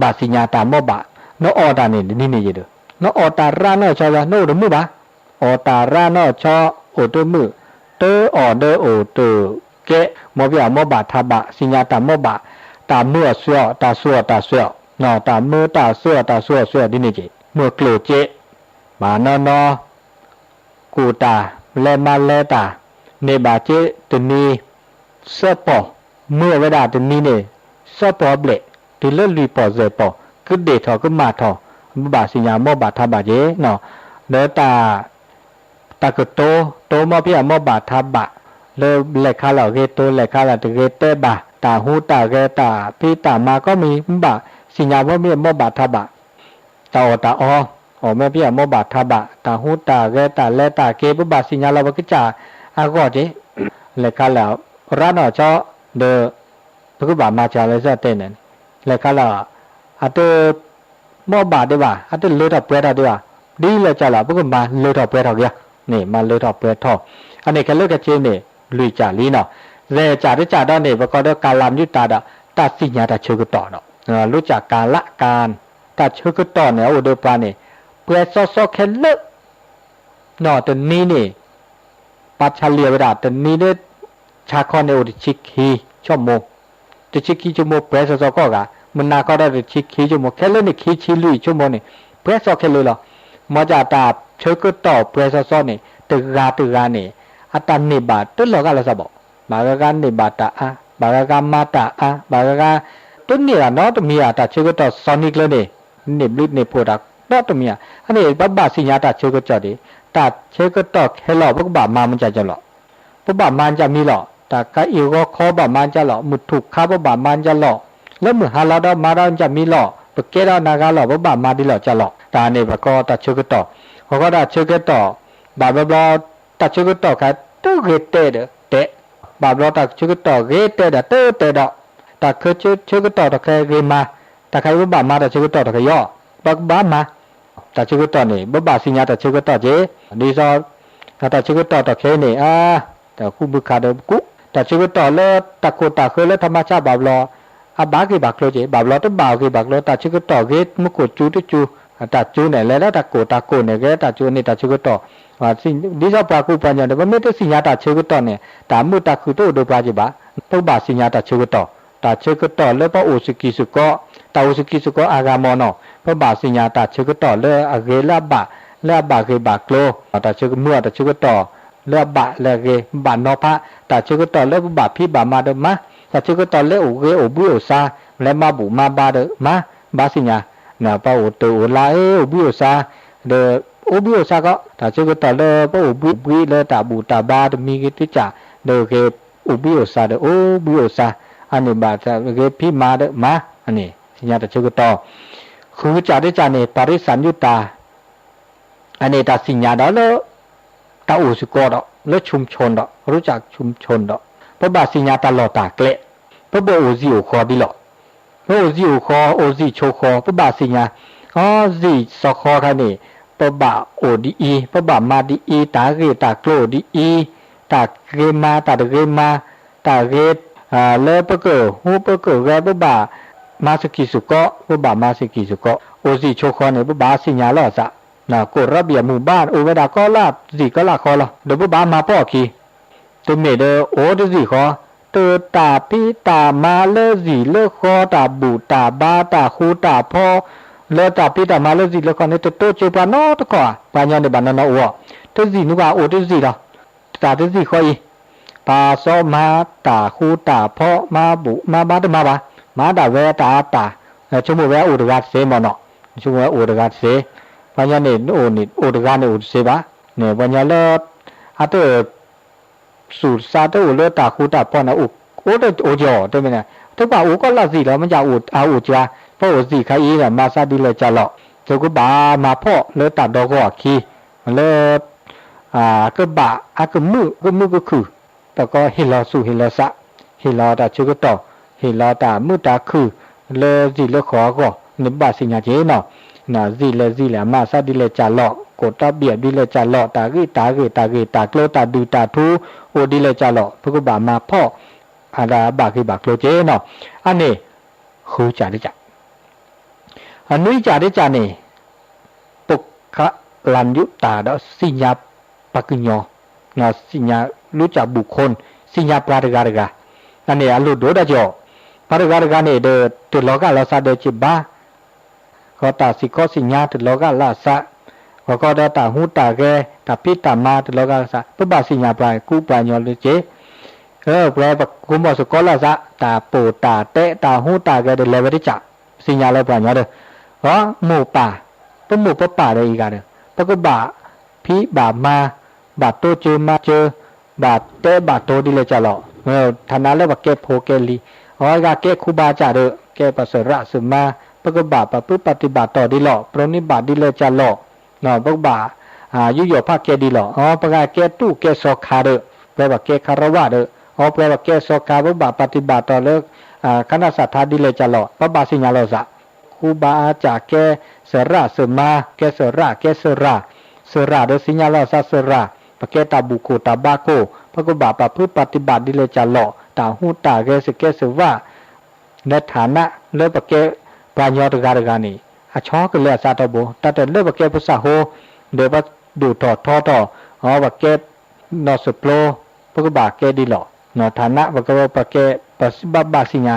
ဘၣ်စံၣ်ညါတၢ်မီၢ်ဘၣ်, နအီၣ်တၢ်န့ၣ်ဒ်န့ၣ်ယ့ၣ်ဒီး, နအီၣ်တၢ်ရၢနီၢ်ဆီလၢ နအိၣ်တမုာ်ဘၣ်, အီၣ်တၢ်ရၢနီၢ်ဆီ အိၣ်တမုာ်, တအီၣ်ဒီးအိၣ်တကဲ, မီၢ်ဖဲအမီၢ်ဘၣ်ထးဘၣ် စံၣ်ညါတၢ်မီၢ်ဘၣ်, တၢ်မုာ်အီၣ်ဆှၢအီၣ် တၢ်ဆှၢအီၣ်တၢ်ဆှၢအီၣ်, တၢ်မုာ်တၢ်ဆှၢအီၣ်တၢ်ဆှၢအီၣ်ဆှၢဒ်န့ၣ်က့ၤ, မုာ်ကျိၣ်က့, ဘၣ်နီၢ်နီၢ် ကူၣ်တၢ် လဲၤမၤလဲၤတၢ်, န့ၢ်ဘၣ်က့တနံၤ သၢပီၢ်, မုာ်ဝဲဒၣ်တနံၤန့ၣ် သၢပီၢ်ဘျဲၣ်, တုၤလၢလွံၢ်ပီၢ်ယဲၢ်ပီၢ်, ကဒ့ၣ်ထီၣ်ကမၣ်ထီၣ်, ဘၣ်စံၣ်ညါမီၢ်ဘၣ်ထးဘၣ်က့ၤ, ဒီးတၢ် တၢ်ကတိၤ တိၤမီၢ်ဖံးအမီၢ်ဘၣ်ထးဘၣ်, လၢလဲၤခါလၢအဂ့ၤတိၤ လဲၤခါလၢတဂ့ၤတဲဘၣ်, တၢ်ဟူးတၢ်ဂဲၤ တၢ်ဖံးတၢ်မၤကိးမံၤ မ့ၢ်ဘၣ်သ့ၣ်ညါမီၢ်ဖံးအမီၢ်ဘၣ်ထးဘၣ်, တၢ်အီၣ်တၢ်အီ, အီၣ်မီၢ်ဖံးအမီၢ်ဘၣ်ထးဘၣ်, တၢ်ဟူးတၢ်ဂဲၤ တၢ်လဲၤတၢ်က့ၤ ပဘၣ်သ့ၣ်ညါလီၤပကစၢ်အဂီၢ်က့ၤ, လဲၤခါလၢ ရၢနီၢ်ဆီ ဒီး ပကဘၣ်မၤစှၤလၢစ့ၢ်တဲန့ၣ်, လဲၤခါလၢ အတ မီၢ်ဘၣ်ဒံးဘၣ် အတလၢထီၣ်ပှဲၤထီၣ်ဒံးဘၣ်, ဒ်လဲၣ်ကၢ်လီၤ ပကမၤလၢထီၣ်ပှဲၤထီၣ်က့ၤ, န့ၣ် မၤလၢထီၣ်ပှဲၤထီၣ်, အန့ၣ်ခဲလၢာ်ခဲဆ့န့ၣ် လွံၢ်ကၢ်လံနီၤ, သၢကၢ်တကၢ်ဒီးန့ၣ် ပကိးဒီးကၤလၤမၠူးတၢ်ဒီး တၢ်သ့ၣ်ညါတၢ်ဆၢကတီၢ်ဒီး လူၤကၢ်ကၤလးကၤ တၢ်ဆၢကတီၢ်န့ၣ် အအိၣ်ဒီးပှၤန့ၣ် ပှဲၤစီစီခဲလၢာ် နီၢ်တနံၤန့ၣ် ပာ်ဆါလံဝဲဒၣ် တနံၤန့ၣ် ဆါခီန့ၣ်အိၣ်တဆံခံဆိကမိၣ်, တဆံခံဆိကမိၣ် ပှဲၤစီစီကိးဂၤ, မုၢ်နၤခီဒီးတဆံခံဆိကမိၣ်, ခဲလၢာ်န့ၣ် ခံဆံလွံၢ်ဆိကမိၣ်န့ၣ် ပှဲၤစီခဲလၢာ်လီၤ. မ်တၢ်တၢ်ဆၢကတီၢ်ပှဲၤစီစီန့ၣ် တဂၤတဂၤန့ၣ် အတၢ်န့ၢ်ဘၣ်တလီၤဂာ်လီၤစ့ၢ်ဘၣ်, ဘၣ်ဂၤဂၤန့ၢ်ဘၣ်တၢ်အါ, ဘၣ်ဂၤဂၤမၤတၢ်အါ, ဘၣ်ဂၤဂၤ တန့ၢ်ဘၣ်နီတမံၤဧါ, တၢ်ဆၢကတီၢ်စီနံၤကျၢၤန့ၣ် န့ၢ်ဘျုးန့ၢ်ဖှိၣ်တၢ်နီတမံၤဧါ, အန့ၣ် ပဘၣ်သ့ၣ်ညါတၢ်ဆၢကတီၢ်ဒံး, တၢ်ဆၢကတီၢ်ခဲလၢာ် ပကဘၣ်မၤမ့ၢ်ကၢ်ကၢ်လီၤ. ပဘၣ်မၤကၢ်မံၤလီၤ, တၢ်ခါအံၤဂီၤခီဘၣ်မၤကၢ်လီၤ, မုၢ်ထူၣ်ခါပဘၣ်မၤကၢ်လီၤ, လၢမုၢ်ဟါလီၤဒီးမၤဒီးကၢ်မံၤလီၤ, ပကဲဒီးနၤဂၤလီၤ ပဘၣ်မၤဒ်လီၤကၢ်လီၤ. တၢ်န့ၣ်ပကိးတၢ်ဆၢကတီၢ်, ပကိးတၢ်ဆၢကတီၢ်, ဘၣ်ဘျီဘျီ တၢ်ဆၢကတီၢ်ခဲတဂ့ၤတဲဒီးတဲ, ဘၣ်ဘျီတၢ်ဆၢကတီၢ်ဂ့ၤတဲဒီးတတဲဒီး, တၢ်ဆၢကတီၢ်တခါဂ့ၤမၤ, တၢ်ခါအံၤပဘၣ်မၤတၢ်ဆၢကတီၢ်တခါယီၤ, ပကဘၣ်မၤ တၢ်ဆၢကတီၢ်န့ၣ် ပဘၣ်သ့ၣ်ညါတၢ်ဆၢကတီၢ်က့ၤ, ဒ်သိး တၢ်ဆၢကတီၢ်တခါန့ၣ် အါ, တၢ်ဃူဘုခးဒီးပကူး, တၢ်ဆၢကတီၢ်လၢတၢ်ကိၢ်တၢ်ဃၢလၢထီမါဆါဘၣ်ဘျီ အဘၣ်ဂ့ၢ်ဘၣ်ကျိၤက့ၤ, ဘၣ်ဘျီတဘၣ်ဂ့ၢ်ဘၣ်ကျိၤ, တၢ်ဆၢကတီၢ်ဂ့ၤမူခိၣ်စူၤတစူၤ, တၢ်စူၤန့ၣ် လဲၤလၢတၢ်ကိၢ်တၢ်ကိၢ်န့ၣ် ဂ့ၤတၢ်စူၤန့ၣ် တၢ်ဆၢကတီၢ် ဒ်သိးပှၤကူပှၤညီန့ၣ် ပမ့ၢ်တသ့ၣ်ညါတၢ်ဆၢကတီၢ်န့ၣ် တၢ်မုာ်တၢ်ခုၣ်တအိၣ်ဒီးပှၤက့ၤဘၣ်, ပကဘၣ်သ့ၣ်ညါတၢ်ဆၢကတီၢ်, တၢ်ဆၢကတီၢ်လၢပအိၣ်စူၢ်က့ၤစူၢ်ကီး, တၢ်အိၣ်စူၢ်က့ၤစူၢ်ကီးအဂၤမ့ၢ်နီၤ, ပဘၣ်သ့ၣ်ညါတၢ်ဆၢကတီၢ်လၢအဂ့ၤလၢအဘၣ်, လၢအဘၣ်ဂ့ၢ်ဘၣ်ကျိၤ, တၢ်ဆၢကမုာ်တၢ်ဆၢကတီၢ် လၢအဘၣ်လၢအဂ့ၤဘၣ်နီၤဖး, တၢ်ဆၢကတီၢ်လၢပဘၣ်ဖံးဘၣ်မၤဒီးမၤ, တၢ်ဆၢကတီၢ်လၢအိၣ်ဂ့ၤအိၣ်ဘှံးအိၣ်စါ, လၢမၤဘူၣ်မၤဘါဒီးမၤ, ဘၣ်သ့ၣ်ညါ ပအိၣ်တၢ်အိၣ်လၢအအိၣ်ဘှံးအိၣ်စါ, ဒီးအိၣ်ဘှံးအိၣ်စါကီး, တၢ်ဆၢကတီၢ်လၢပအိၣ်ဘှံးအိၣ်ဘှံးလၢတၢ်ဘူၣ်တၢ်ဘါတမံၤဂ့ၤတကး, ဒီးဂ့ၤအိၣ်ဘှံးအိၣ်စါဒီးအိၣ်ဘှံးအိၣ်စါ, အန့ၣ်ဘၣ်ဂ့ၤဖံးမၤဒီးမၤ, အန့ၣ် သ့ၣ်ညါတၢ်ဆၢကတီၢ်, ဃုကစၢ်တကစၢ်န့ၣ် ပၤရံစၢ်မၠူးတၢ် အန့ၣ်တၢ်သ့ၣ်ညါဒီးလၢ တၢ်အိၣ်စ့ၢ်ကီးဒီး လၢ ชุมชน ဒီး รู้จัก ชุมชน ဒီး ပဘၣ်သ့ၣ်ညါတၢ်လီၢ် တၢ်ကျဲ, ပဘၣ်အိၣ်စ့ၢ်အိၣ်ဃီဒ်လီၤ. ပအိၣ်စ့ၢ်အိၣ်ဃီ အိၣ်စ့ၢ်ဆိးဃီ ပဘၣ်သ့ၣ်ညါ, အစ့ၢ်စီၤဃီခါန့ၣ် ပဘၣ်အိၣ်ဒ်အံၤ ပဘၣ်မၤဒ်အံၤ တၢ်ဂ့ၢ်တၢ်ကျိၤအိၣ်ဒ်အံၤ, တၢ်ဂ့ၤမၤ တၢ်တဂ့ၤမၤ, တၢ်ဂ့ၤ လၢပကဟူးပကဂဲၤ ပဘၣ်မၤစ့ၢ်ကီးစ့ၢ်ကီး ပဘၣ်မၤစ့ၢ်ကီးစ့ၢ်ကီး, အိၣ်စ့ၢ်ဆိးဃီန့ၣ် ပဘၣ်သ့ၣ်ညါလီၤအသး, ကိးရဘံၣ်မူၣ်ဘါ အိၣ်ဝဲဒၣ်ကိးလၢစ့ၢ်ကီးလၢဃီလီၤ. ဒီးပဘၣ်မၤဖီၣ်အခံ တမ့ၢ်ဒီးအိၣ်တစ့ၢ်ဃီ, တၢ်ဖံးတၢ်မၤလၢစ့ၢ်လၢဃီ တၢ်ဘူၣ်တၢ်ဘါ တၢ်ဃူတၢ်ဖိး လၢတၢ်ဖံးတၢ်မၤလၢစ့ၢ်လၢဃီန့ၣ် တတိစၢၤပှၤနီတခီဧါ. ပှၤကညီန့ၣ်ဘၣ်နီၢ်နီၢ်အိၣ်, တစ့ၢ်နုၤဘၣ်အိၣ်တစ့ၢ်လီၤ. တၢ်တစ့ၢ်ဃီအံၤ ပှၤစီမၤတၢ်ဃူတၢ်ဖိး မၤဘူၣ်မၤဘါတမၤဘၣ်, မၤဒၣ်ဝဲတၢ်အတၢ်, ဆိကမိၣ်ဝဲအိၣ်တဂၤတသ့မ့ၢ်နီၤ, ဆိကမိၣ်ဝဲအိၣ်တဂၤတသ့, ပှၤကညီန့ၣ် အိၣ်တဂၤန့ၣ်အိၣ်တသ့ဘၣ်, န့ၣ်ပှၤကညီလၢ အတ သူၣ်စါတအိၣ်လၢတၢ်ဃူတၢ်ဖိးန့ၣ် အိၣ်တအိၣ်ကီး တမ့ၢ်န့ၣ် တဘၣ်အိၣ်ကီးလၢစ့ၢ်လီၤ မ့ၢ်ကအိၣ်အအိၣ်ကါ, ပအိၣ်စ့ၢ်ခါအံၤဒီး မၤသးဒ်လဲၣ်ကၢ်လီၤ, သုကဘၣ်မၤဖီၣ်လၢတၢ်ဒီဂီၢ်အခံ, လၢ ကဘၣ်အကမုာ် ကမုာ်ကခုၣ်, ပကဟ့ၣ်လီၤသူၣ်ဟ့ၣ်လီၤသး, ဟ့ၣ်လီၤတၢ်ဆၢကတီၢ်, ဟ့ၣ်လီၤတၢ်မုာ်တၢ်ခုၣ် လၢစ့ၢ်လၢဃီအဂီၢ်, န့ၣ်ဘၣ်သ့ၣ်ညါက့ၤနီၤ, စ့ၢ်လဲၣ်စ့ၢ်လဲၣ် အမၤသးဒ်လဲၣ်ကၢ်လီၤ, ကိးတၢ်ဘံၣ်ဒ်လဲၣ်ကၢ်လီၤ, တၢ်ဂ့ၢ်တၢ်ဂ့ၢ် တၢ်ဂ့ၢ်တၢ်ကျိၤ တၢ်ဒုၣ်တၢ်ထူ အိၣ်ဒ်လဲၣ်ကၢ်လီၤ, ပကဘၣ်မၤဖီၣ် အဒၣ်ဘၣ်ဂ့ၢ်ဘၣ်ကျိၤက့ၤနီၤ, အန့ၣ် ဃုကၢ်တကၢ် အနွံကၢ်တကၢ်န့ၣ် ပကလၢ်ယူးတၢ်ဒီး သ့ၣ်ညါပှၤကညီ, သ့ၣ်ညါ လူၤကၢ်ဘူးခိၣ်, သ့ၣ်ညါပှၤတဂၤတဂၤ, အန့ၣ်အလိၣ်ဒိၣ်တၢ်ကီး, ပှၤတဂၤတဂၤန့ၣ်ဒီး တလီၤဂာ်လီၤသးဒီးက့ၤဘၣ်, ဃီတၢ်သ့ၣ်ခီသ့ၣ်ညါတလီၤဂာ်လၢအသး, ဃီဃီဒီးတၢ်ဟူးတၢ်ဂဲၤ တၢ်ဖံးတၢ်မၤတလီၤဂာ်လၢအသး, ပဘၣ်သ့ၣ်ညါပှၤကူပှၤကညီလၢက့ၤ ပှၤပကိးမီၢ်သကိးလၢအသး, တၢ်ပိာ်တၢ်တဲ တၢ်ဟူးတၢ်ဂဲၤဒီးလဲၤဝဲတကၢ်, သ့ၣ်ညါလၢပှၤကညီဒီး, အမိၢ်ပၢ်, ပမိၢ်ပပၢ်ဒီးအံၤဂၤဒီး, ပကဘၣ်ဖံးဘၣ်မၤ, ဘၣ်တိစၢၤမၤစၢၤ, ဘၣ်တဲဘၣ်တီဒ်လဲၣ်ကၢ်လီၤ. ထးနးလၢပှၤကဲဖိကဲလံၤ, အဂၤကဲခူဘၣ်ကၢ်ဒီး ကဲပှၤစၢၤရၣ်စၢၤမါ, ပကဘၣ်ပာ်ဖုၣ်ပာ်တံၢ်ဘၣ်တီၤဒ်လီၤ, ပြံးန့ၢ်ဘၣ်ဒ်လဲၣ်ကၢ်လီၤ. ပကဘၣ် ယူးယီၣ်ဖးကဲဒ်လီၤ. ပှၤဂၤကဲတူၢ်ကဲစီၤခါဒီး ပှၤဂၤကဲခါရၢဝၣ်ဒီး ပှၤဂၤကဲစီၤခါ ပကဘၣ်ပာ်တံၢ်ဘၣ်တီၤလၢ ခါနၢ်စးထါဒ်လဲၣ်ကၢ်လီၤ. ပဘၣ်သ့ၣ်ညါလီၤစး ခူဘၣ်အါကၢ်ကဲစၢၤရၣ်စၢၤမါ, ကဲစၢၤရၣ် ကဲစၢၤရၣ်, စၢၤရၣ်ဒီးသ့ၣ်ညါလီၤစးစၢၤရၣ်, ပကဲတၢ်ဘူၣ်ခိၣ်တၢ်ဘါခိၣ် ပကဘၣ်ပာ်ဖုၣ်ပာ်တံၢ်ဘၣ်ဒ်လဲၣ်ကၢ်လီၤ. တၢ်ဟူးတၢ်ဂဲၤစကဲစဝၣ် လၢထးနးလၢပကဲပှၤကညီတဂၤတဂၤန့ၣ် အဆီကလဲၤအသးထီဘိ တၢ်တလၢပကဲပစးဟိ ဒီးပဒိၣ်ထီၣ်ထီထီၣ် ပကဲ နီၢ်စၢဖျိ ပကဘၣ်ကဲဒ်လီၤ. ထးနး ပကဲ ပဘၣ်ဘၣ်သ့ၣ်ညါ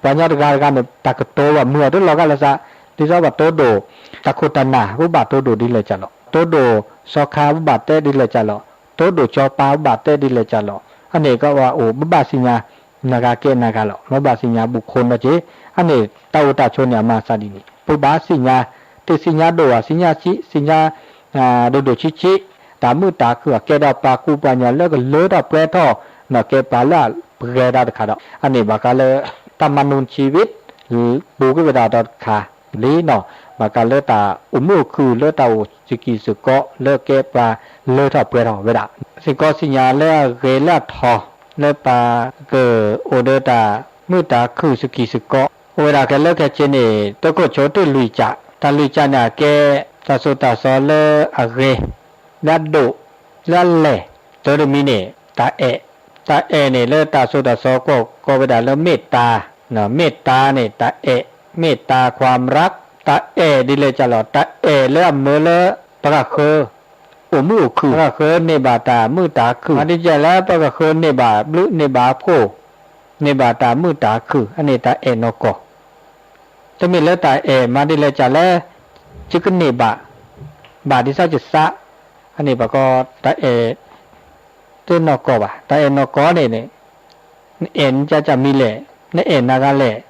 ပှၤကညီတဂၤတဂၤန့ၣ် တၢ်ကတိၤဘၣ်မုာ်အီၤတလီၤဂာ်လၢသး, ဒ်သိးပှၤတိဒိၣ် တၢ်ခိၣ်တၢ်နၢ် ပဘၣ်တိဒိၣ်ဒ်လဲၣ်ကၢ်လီၤ. တိဒိၣ်စီၤခါ ပဘၣ်တဲဒ်လဲၣ်ကၢ်လီၤ. တိဒိၣ်စီၤပၤ ပဘၣ်တဲဒ်လဲၣ်ကၢ်လီၤ. အန့ၣ်ကဘၣ်အိၣ် ပဘၣ်သ့ၣ်ညါ နဂၤကဲနဂၤလီၤ. ပဘၣ်သ့ၣ်ညါဘူၣ်ခိၣ်နီၢ်က့ၤ အန့ၣ်တၢ်အိၣ်တၢ်ဆိးန့ၣ် အမၤသးဒ်န့ၣ် ပဘၣ်သ့ၣ်ညါ တသ့ၣ်ညါဒိၣ်ဘၣ် သ့ၣ်ညါဆံး သ့ၣ်ညါ ဒိၣ်ဒိၣ်ဆံးဆံး တၢ်မုာ်တၢ်ခုၣ်အကဲဒီးပှၤကူပှၤကညီလၢကလၢထီၣ်ပှဲၤထီၣ် နီၢ်ကဲပှၤလၢအပှဲၤတၢ်တခါဒီး အန့ၣ်ဘၣ်ဃးလၢ တၢ်မၤနုၤဆံးဝံၤ ပူၤကွံာ်ဝဲဒၣ်ဒီးတခါလံနီၤ ဘၣ်ဃးလၢတၢ်အိၣ်မုာ်အိၣ်ခုၣ်လၢတၢ်အိၣ်စကံၢ်စကီး လၢကဲပှၤလၢထီၣ်ပှဲၤထီၣ်ဝဲဒၣ် စ့ၢ်ကီးသ့ၣ်ညါလၢအဂ့ၤလၢအထီ လၢပှၤကအိၣ်ဒီးတၢ်မုာ်တၢ်ခုၣ်စကံၢ်စကီး အိၣ်ဝဲဒၣ်ခဲလၢာ်ခဲဆ့န့ၣ် တခိၣ်ဆိတ့ၢ်လွံၢ်ကၠး တၢ်လွံၢ်ကၠးန့ၣ် အကဲ တၢ်သိၣ်တၢ်သီလၢအဂ့ၤ လၢအဒိၣ် လၢအလဲၢ် တၢ်တမံၤန့ၣ် တၢ်အဲၣ် တၢ်အဲၣ်န့ၣ် လၢတၢ်သိၣ်တၢ်သီကွီၢ်ကိးဝဲဒၣ်လၢမ့ၢ်တၢ် မ့ၢ်တၢ်န့ၣ် တၢ်အဲၣ် မ့ၢ်တၢ်ခွါမရၢ် တၢ်အဲၣ်ဒ်လဲၣ်ကၢ်လီၤ တၢ်အဲၣ်လၢအမၢလၢ ပှၤဂၤဃၢ အိၣ်မုာ်အိၣ်ခုၣ် ပှၤဂၤဃၢန့ၢ်ဘၣ်တၢ်မုာ်တၢ်ခုၣ် မၤဒ်လဲၣ်လၢပှၤဂၤဃၢန့ၢ်ဘၣ်ဘျုးန့ၢ်ဘၣ်ဖှိၣ် န့ၢ်ဘၣ်တၢ်မုာ်တၢ်ခုၣ် အန့ၣ်တၢ်အဲၣ်နီၢ်ကီၢ် တမ့ၢ်လၢတၢ်အဲၣ်မၤဒ်လဲၣ်ကၢ်လၢ ယကန့ၢ်ဘၣ် ဘၣ်ဒ်သိးယသး အန့ၣ်ဘၣ်ကီး တၢ်အဲၣ် တနီၢ်ကီၢ်ဘၣ် တၢ်အဲၣ်နီၢ်ကီၢ်န့ၣ်န့ၣ် နအဲၣ်နကၢ်ကၢ်မံၤလဲၣ် နအဲၣ်နၤဂၤလဲၣ်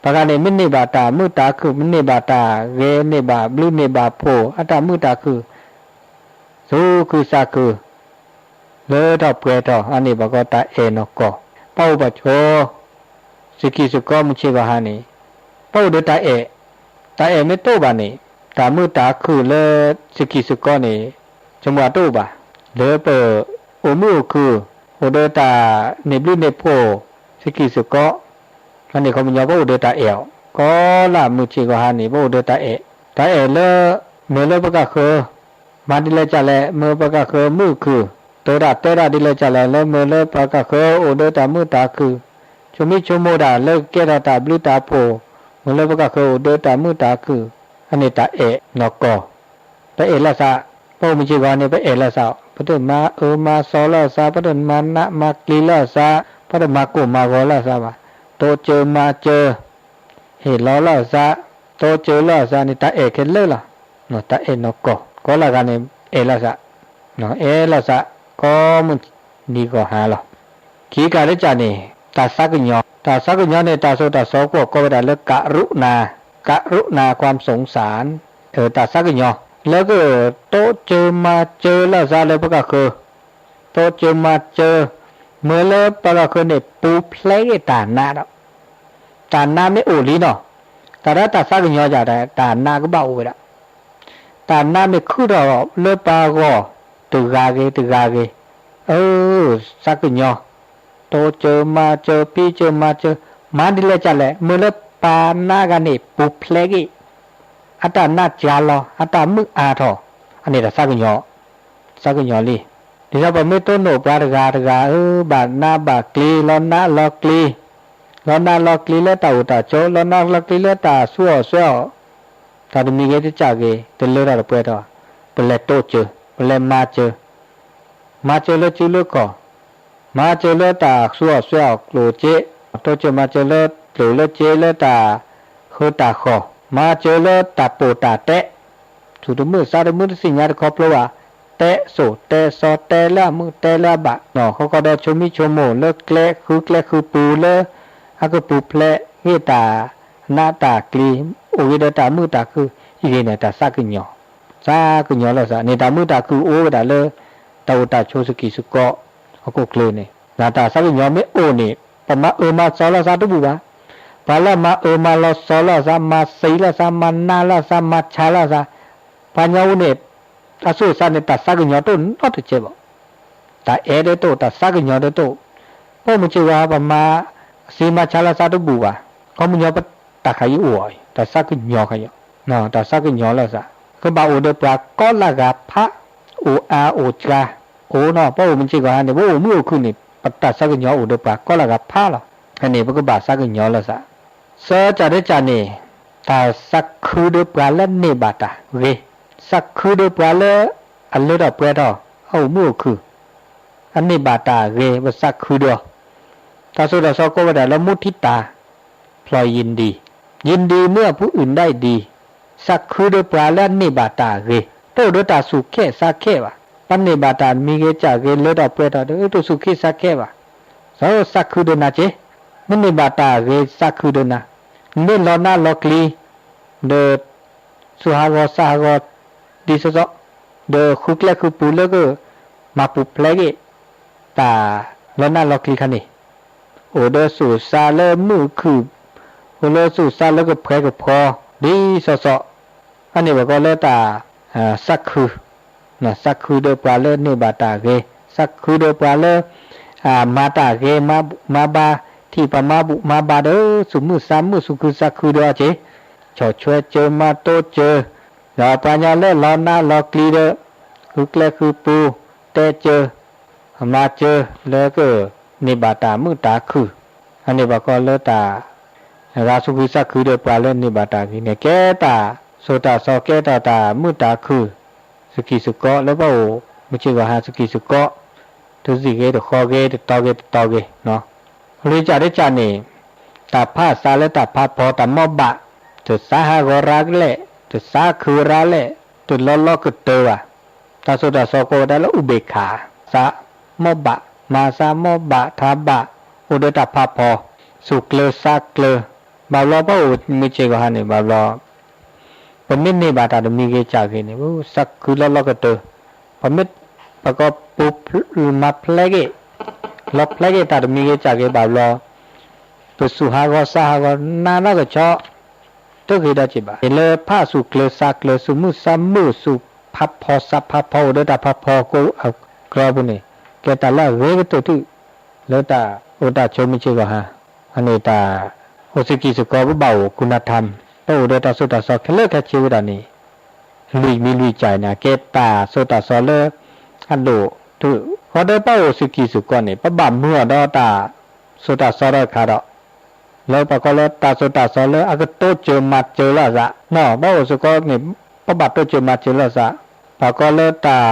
ပှၤဂၤန့ၣ် မ့ၢ်န့ၢ်ဘၣ်တၢ်မုာ်တၢ်ခုၣ် မ့ၢ်န့ၢ်ဘၣ်တၢ်ဂ့ၤ န့ၢ်ဘၣ်ဘျုး န့ၢ်ဘၣ်ဖှိၣ် အတၢ်မုာ်တၢ်ခုၣ် သူၣ်ခုသးခု လၢထီၣ်ပှဲၤထီၣ် အန့ၣ်ဘၣ်ကီးတၢ်အဲၣ်နီၢ်ကီၢ် ပအိၣ်ပဆိး စကံၢ်စကီးမုၢ်ဆ့ၣ်ဂီၤဟါန့ၣ် ပအိၣ်ဒီးတၢ်အဲၣ် တၢ်အဲၣ်မ့ၢ်တအိၣ်ဘၣ်န့ၣ် တၢ်မုာ်တၢ်ခုၣ်လၢ စကံၢ်စကီးန့ၣ် ဆိကမိၣ်တအိၣ်ဘၣ် လၢပ အိၣ်မုာ်အိၣ်ခုၣ် အိၣ်ဒီးတၢ်န့ၢ်ဘျုးန့ၢ်ဖှိၣ် စကံၢ်စကီး အန့ၣ်ခီပညီ ပအိၣ်ဒီးတၢ်အဲၣ်အီၤ ကီးလၢမုၢ်ဆ့ၣ်ဂီၤဟါန့ၣ် ပအိၣ်ဒီးတၢ်အဲၣ် တၢ်အဲၣ်လၢ မၢလၢပှၤဂၤဃၢ မၤဒ်လဲၣ်ကၢ်လဲၣ် မၢပှၤဂၤဃၢမုာ်ခုၣ် တိၤတၢ်တဲတၢ်ဒ်လဲၣ်ကၢ်လဲၣ် လၢမၢလၢပှၤဂၤဃၢအိၣ်ဒီးတၢ်မုာ်တၢ်ခုၣ် ဆိမိၣ်ဆိကမိၣ်တၢ်လၢကကဲထီၣ်တၢ်ဘျုးတၢ်ဖှိၣ် မၢလၢပှၤဂၤဃၢအိၣ်ဒီးတၢ်မုာ်တၢ်ခုၣ် အန့ၣ်တၢ်အဲၣ်နီၢ်ကီၢ် ပအဲၣ်လၢသး ပအိၣ်မုၢ်ဆ့ၣ်ဂီၤန့ၣ် ပအဲၣ်လၢသး ပတမၤအၢမၤသီလၢသး ပတမၤနးမၤကျံၤလၢသး ပတမၤကိၢ်မၤဂီၤလၢသးဘၣ် တိစၢၤမၤစၢၤ ဟ့ၣ်လီၤလၢသး တိစၢၤလၢသးန့ၣ် တၢ်အဲၣ်ခဲလၢာ်လီၤ. တၢ်အဲၣ်နီၢ်ကီၢ် ကိးလၢဂၤန့ၣ် အဲၣ်လၢသး အဲၣ်လၢသး ကိးမုၢ်နံၤဂီၤဟါလီၤ. ခံကၤတကးန့ၣ် တၢ်သးကညီၤ တၢ်သးကညီၤန့ၣ် တၢ်သိၣ်တၢ်သီကွီၢ်ကိးဝဲဒၣ်လၢ ကရုဏာ ကရုဏာความสงสาร တၢ်သးကညီၤ လၢက တိစၢၤမၤစၢၤလၢသးလၢပှၤဂၤဃၢ တိစၢၤမၤစၢၤ မၢလၢပှၤဂၤဃၢန့ၣ် ပူၤဖျဲးက့ၤတၢ်နးဒီး တၢ်နးမ့ၢ်အိၣ်လံနီၤ တၢ်ဒၣ်တၢ်သးကညီၤယၤ တၢ်နးကဘၣ်အိၣ်ဝဲဒၣ် တၢ်နးမ့ၢ်ခုၣ်ထီၣ်လၢပှၤဂီၢ် တဂၤဂ့ၤ တဂၤဂ့ၤ အၢ သးကညီၤ တိစၢၤမၤစၢၤ ပံစၢၤမၤစၢၤ မၤဒ်လဲၣ်ကၢ်လဲၣ် မၢလၢပှၤနးဂၤန့ၣ် ပူၤဖျဲးက့ၤ အတၢ်နးကၢ်လီၤ အတၢ်မုာ်အါထီၣ် အန့ၣ်တၢ်သးကညီၤ သးကညီၤလံ ဒ်သိးပမ့ၢ်တိၢ်နီၣ်ပှၤတဂၤတဂၤ အၢ ဘၣ်နးဘၣ်ကျံ လီၤနးလီၤကျံ လီၤနးလီၤကျံလၢတၢ်အိၣ်တၢ်ဆိး လီၤနးလီၤကျံလၢတၢ်သူအီၣ်စွဲအီၣ် တၢ်တမံၤဂ့ၤတကးဂ့ၤ တလၢထီၣ်တပှဲၤထီၣ် ပလဲၤတိစၢၤ ပလဲၤမၤစၢၤ မၤစၢၤလၢစုလၢခီၣ် မၤစၢၤလၢတၢ်သူအီၣ်စွဲအီၣ်ကျိၣ်စ့ တိစၢၤမၤစၢၤလၢကျိၣ်လၢစ့လၢတၢ်ဃၢတၢ်ဃီၣ် မၤစၢၤလၢတၢ်ပိာ်တၢ်တဲ သူၣ်တမုာ်သးတမုာ်တသ့ၣ်ညါတခီဖျိဘၣ် တဲစိၣ်တဲသီတဲလၢအမုာ်တဲလၢအဘၣ် နီၢ်ဃီဃီဒီးဆိမိၣ်ဆိကမိၣ်လၢကျဲဃုကျဲဃုပူၤလၢ အကပူၤဖျဲးဂ့ၤတၢ်နးတၢ်ကျံ အိၣ်ဂ့ၤဒီးတၢ်မုာ်တၢ်ခုၣ် အံၤဂ့ၤန့ၣ် တၢ်သးကညီၤ သးကညီၤလၢသးန့ၣ် တၢ်မုာ်တၢ်ခုၣ်အိၣ်ဝဲဒၣ်လၢ တၢ်အိၣ်တၢ်ဆိးစကံးစကီး ဟီၣ်ခိၣ်ချၢန့ၣ် နတၢ်သးကညီၤမ့ၢ်အိၣ်န့ၣ် ပမၤအၢမၤသီလီၤသးတဘူၣ်ဘၣ်. ပှၤလၢအမၤအၢမၤလီၤသီလီၤသး မၤသံလီၤသး မၤနးလီၤသး မၤဆါလီၤသး ပှၤညီအူန့ၣ် အသူၣ်အသးန့ၣ် တၢ်သးကညီၤတအိၣ်နီတစဲးဘၣ်. တၢ်အဲၣ်ဒၣ်တအိၣ် တၢ်သးကညီၤဒၣ်တအိၣ်. ပအိၣ်မုၢ်ဆ့ၣ်ဂီၤဟါ ပမၤသံမၤဆါလီၤသးတဘူၣ်ဘၣ်. ခီပညီပတၢ်ခါအံၤအိၣ်အီၤ တၢ်သးကညီၤခါအံၤ, တၢ်သးကညီၤလီၤသး ကဘၣ်အိၣ်ဒီးပှၤကိးလၢဂၤဖး, အိၣ်အါအိၣ်စှၤ, အိၣ်နီၤ ပအိၣ်မုၢ်ဆ့ၣ်ဂီၤဟါန့ၣ် ပအိၣ်မုၢ်အိၣ်ခုၣ်န့ၣ် ပတၢ်သးကညီၤအိၣ်ဒီးပှၤကိးလၢဂၤဖးလီၤ. အန့ၣ် ပကဘၣ်သးကညီၤလီၤသး သၢကၢ်တကၢ်န့ၣ် တၢ်သးခုဒီးပှၤလၢန့ၢ်ဘၣ်တၢ်ဂ့ၤ, သးခုဒီးပှၤလၢအလၢထီၣ်ပှဲၤထီၣ် အအိၣ်မုၢ်အိၣ်ခုၣ်, အန့ၢ်ဘၣ်တၢ်ဂ့ၤ ပသးခုဒီးအီၤ. တၢ်သိၣ်တၢ်သီကိးဝဲဒၣ်လၢ มุทิตา พลอยยินดี, ยินดีเมื่อผู้อื่นได้ดี, သးခုဒီးပှၤလၢအန့ၢ်ဘၣ်တၢ်ဂ့ၤ, တအိၣ်ဒီးတၢ်သူၣ်ခဲသးခဲဘၣ်. ပန့ၢ်ဘၣ်တၢ်မံၤဂ့ၤစၢ်ဂ့ၤ လၢထီၣ်ပှဲၤထီၣ်ဒီး တသူၣ်ခဲသးခဲဘၣ်. သးခုဒီးနၤက့ၤ, မ့ၢ်န့ၢ်ဘၣ်တၢ်ဂ့ၤသးခုဒီးနၤ, မ့ၢ်လီၤနါလီၤကျံၤ ဒီး သူၣ်ဟးဂီၤသးဟးဂီၤ ဒ်သိးသိး, ဒီးဃုကျဲဃုပူၤလၢက မၤပူၤဖျဲးက့ၤ တၢ်လီၤနါလီၤကျံၤခါန့ၣ်, အိၣ်ဒီးသူၣ်သးလၢမုာ်ခုၣ်, အိၣ်လၢသူၣ်သးလၢကဖှဲကဖှီ ဒ်သိးသိး, အန့ၣ်ပကိးလၢတၢ် သးခု, သးခုဒီးပှၤလၢန့ၢ်ဘၣ်တၢ်ဂ့ၤ, သးခုဒီးပှၤလၢ မၤတၢ်ဂ့ၤမၤဘူၣ်မၤဘါ, ထံၣ်ပှၤမၤဘူၣ်မၤဘါဒီး သူၣ်မုာ်သးမုာ် သူၣ်ခုသးခုဒီးအီၤက့ၤ, ဆီၣ်ထွဲစၢၤမၤတိစၢၤ, ဒီးပှၤညီလၢလီၤနါလီၤကျံၤဒီး ဃုကျဲဃုပူၤ, တဲစၢၤ, မၤစၢၤလၢက န့ၢ်ဘၣ်တၢ်မုာ်တၢ်ခုၣ်, အန့ၣ်ပကိးလၢတၢ် ဂၤသူၣ်ခုသးခုဒီးပှၤလၢန့ၢ်ဘၣ်တၢ်ဂ့ၤန့ၣ် ကဲတၢ်သိၣ်တၢ်သီ ကဲတၢ်တၢ်မုာ်တၢ်ခုၣ် စကံၢ်စကီးလၢပအိၣ်မုၢ်ဆ့ၣ်ဂီၤဟါစကံၢ်စကီး, တစံၣ်ဂ့ၤတဃီဂ့ၤ တတီၤဂ့ၤတတီၤဂ့ၤ, လွံၢ်ကၢ်တကၢ်န့ၣ် တၢ်ဖးအသးလၢတၢ်ဖးဖီတၢ်မီဘၣ်, တသးဟးဂီၤရၤကလဲာ်, တသးခုရၤလဲာ်, တလီၤလီၤကတၢၢ်ဘၣ်. တၢ်သိၣ်တၢ်သီကိးဝဲဒၣ်လၢ อุเบกขา, သးမီဘၣ်, မၤသးမီဘၣ်ထးဘၣ်, အိၣ်ဒီးတၢ်ဖးဖီ, သူၣ်ကျၢၤသးကျၢၤ, ဘၣ်ဘျီပအိၣ်မုၢ်ဆ့ၣ်ဂီၤဟါန့ၣ် ဘၣ်ဘျီ ပမ့ၢ်န့ၢ်ဘၣ်တၢ်တမံၤဂ့ၤစၢ်ဂ့ၤန့ၣ် သးခုလီၤလီၤကတၢၢ်, ပမ့ၢ် ပကပူၤ မၤဖျဲးက့ၤ လီၤဖျဲးက့ၤတၢ်တမံၤဂ့ၤစၢ်ဂ့ၤဘၣ်ဘျီ ပသူၣ်ဟးဂီၤသးဟးဂီၤနးနီၢ်ကဆီ တဂ့ၤဒီးက့ၤဘၣ်. လၢဖးသူၣ်ကျၢၤသးကျၢၤ သူၣ်မုာ်သးမုာ် သူၣ်ဖးဖီသးဖးဖီ အိၣ်ဒီးတၢ်ဖးဖီကိးအကျါပူၤန့ၣ် ကဲတၢ်လၢအဂ့ၤကတၢၢ်ထူၣ် လၢတၢ်အိၣ်တၢ်ဆိးမုၢ်ဆ့ၣ်ဂီၤဟါ. အန့ၣ်တၢ်အိၣ်စကံၢ်စကီး ပဘၣ်အိၣ် คุณธรรม, ပအိၣ်ဒီးတၢ်သိၣ်တၢ်သီခဲလၢာ်ခဲဆ့ဝဲဒၣ်န့ၣ် လွံၢ်မံၤလွံၢ်ကၢ်န့ၣ် ကဲတၢ်သိၣ်တၢ်သီလၢအဒိၣ်ထူၣ်, ဃီဒီးပအိၣ်စကံၢ်စကီးန့ၣ် ပဘၣ်မုာ်အီၤဒီးတၢ်သိၣ်တၢ်သီတခါဒီး လၢပှၤကိးလၢတၢ်သိၣ်တၢ်သီလၢအကတိစၢၤမၤစၢၤလီၤအသး, ပအိၣ်စကီးန့ၣ် ပဘၣ်တိစၢၤမၤစၢၤလီၤအသး, ပှၤကိးလၢတၢ်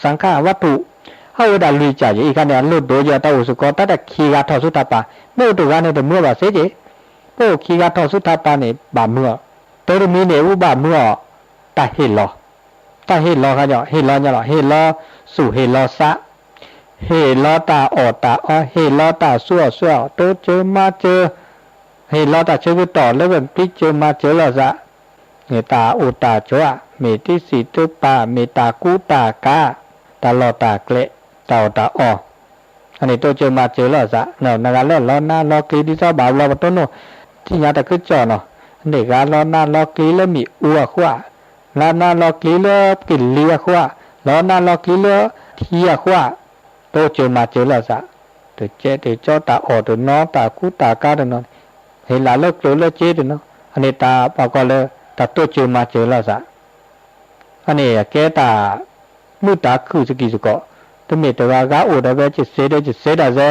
သင်္ခါရဝတ္ထု, အဝဲဒၣ်လွံၢ်ကၢ်ယဲ အံၤခါန့ၣ် အလိၣ်ဒိယဲ တၢ်အိၣ်စကီး တၢ်တခံဂၤထီၣ်ဆူတၢ်ပၤ, မ့ၢ်အိၣ်တဂၤန့ၣ် တမုာ်ဘၣ်စ့ၢ်ကီး, ပအိၣ်ခံဂၤထီၣ်ဆူတၢ်ပၤန့ၣ် ဘၣ်မုာ်အီၤ, တၢ်တမံၤန့ၣ် ပဘၣ်မုာ်အီၤ တၢ်ဟ့ၣ်လီၤ တၢ်ဟ့ၣ်လီၤခါညီ ဟ့ၣ်လီၤညီလီၤ ဟ့ၣ်လီၤသူၣ်ဟ့ၣ်လီၤသး, ဟ့ၣ်လီၤတၢ်အီၣ်တၢ်အီ ဟ့ၣ်လီၤတၢ်သူအီၣ်သူအီ တိစၢၤမၤစၢၤ, ဟ့ၣ်လီၤတၢ်ဆၢကတီၢ်လၢကတိစၢၤမၤစၢၤလီၤသး, မ့ၢ်တၢ်အိၣ်တၢ်ဆိးဧါ, မ့ၢ်တံစံးတပၤ, မ့ၢ်တၢ်ကူတၢ်ကၤ, တၢ်လီၢ်တၢ်ကျဲ, တၢ်အီၣ်တၢ်အီ, အန့ၣ်တိစၢၤမၤစၢၤလီၤသး, နဂၤလၢလီၤနါလီၤကျံၤဒ်သိးဘၣ်ဘျီပတိၢ်နီၣ်, ထံၣ်ညါတၢ်ကစီၣ်နီၤ, န့ၣ်ဂၤလီၤနါလီၤကျံၤလၢမ့ၣ်အူအဃိဧါ, လီၤနါလီၤကျံၤလၢကလံၤအဃိဧါ, လီၤနါလီၤကျံၤလၢထံအဃိဧါ, တိစၢၤမၤစၢၤလီၤသး, တကဲတကီတၢ်အီၣ်တနီၤ တၢ်ကူတၢ်ကၤတနီၤ, ဟ့ၣ်လၢကျိၤလၢစ့တနီၤ, အန့ၣ်တၢ်ပှၤကိးလၢ တၢ်တိစၢၤမၤစၢၤလီၤသး အန့ၣ်ကဲတၢ်မုာ်တၢ်ခုၣ်စကံၢ်စကီး, တမ့ၢ်တဂၤဂၤအိၣ်ဒီးဝဲ ကစ့ဒီးကစ့တၢ်စဲ,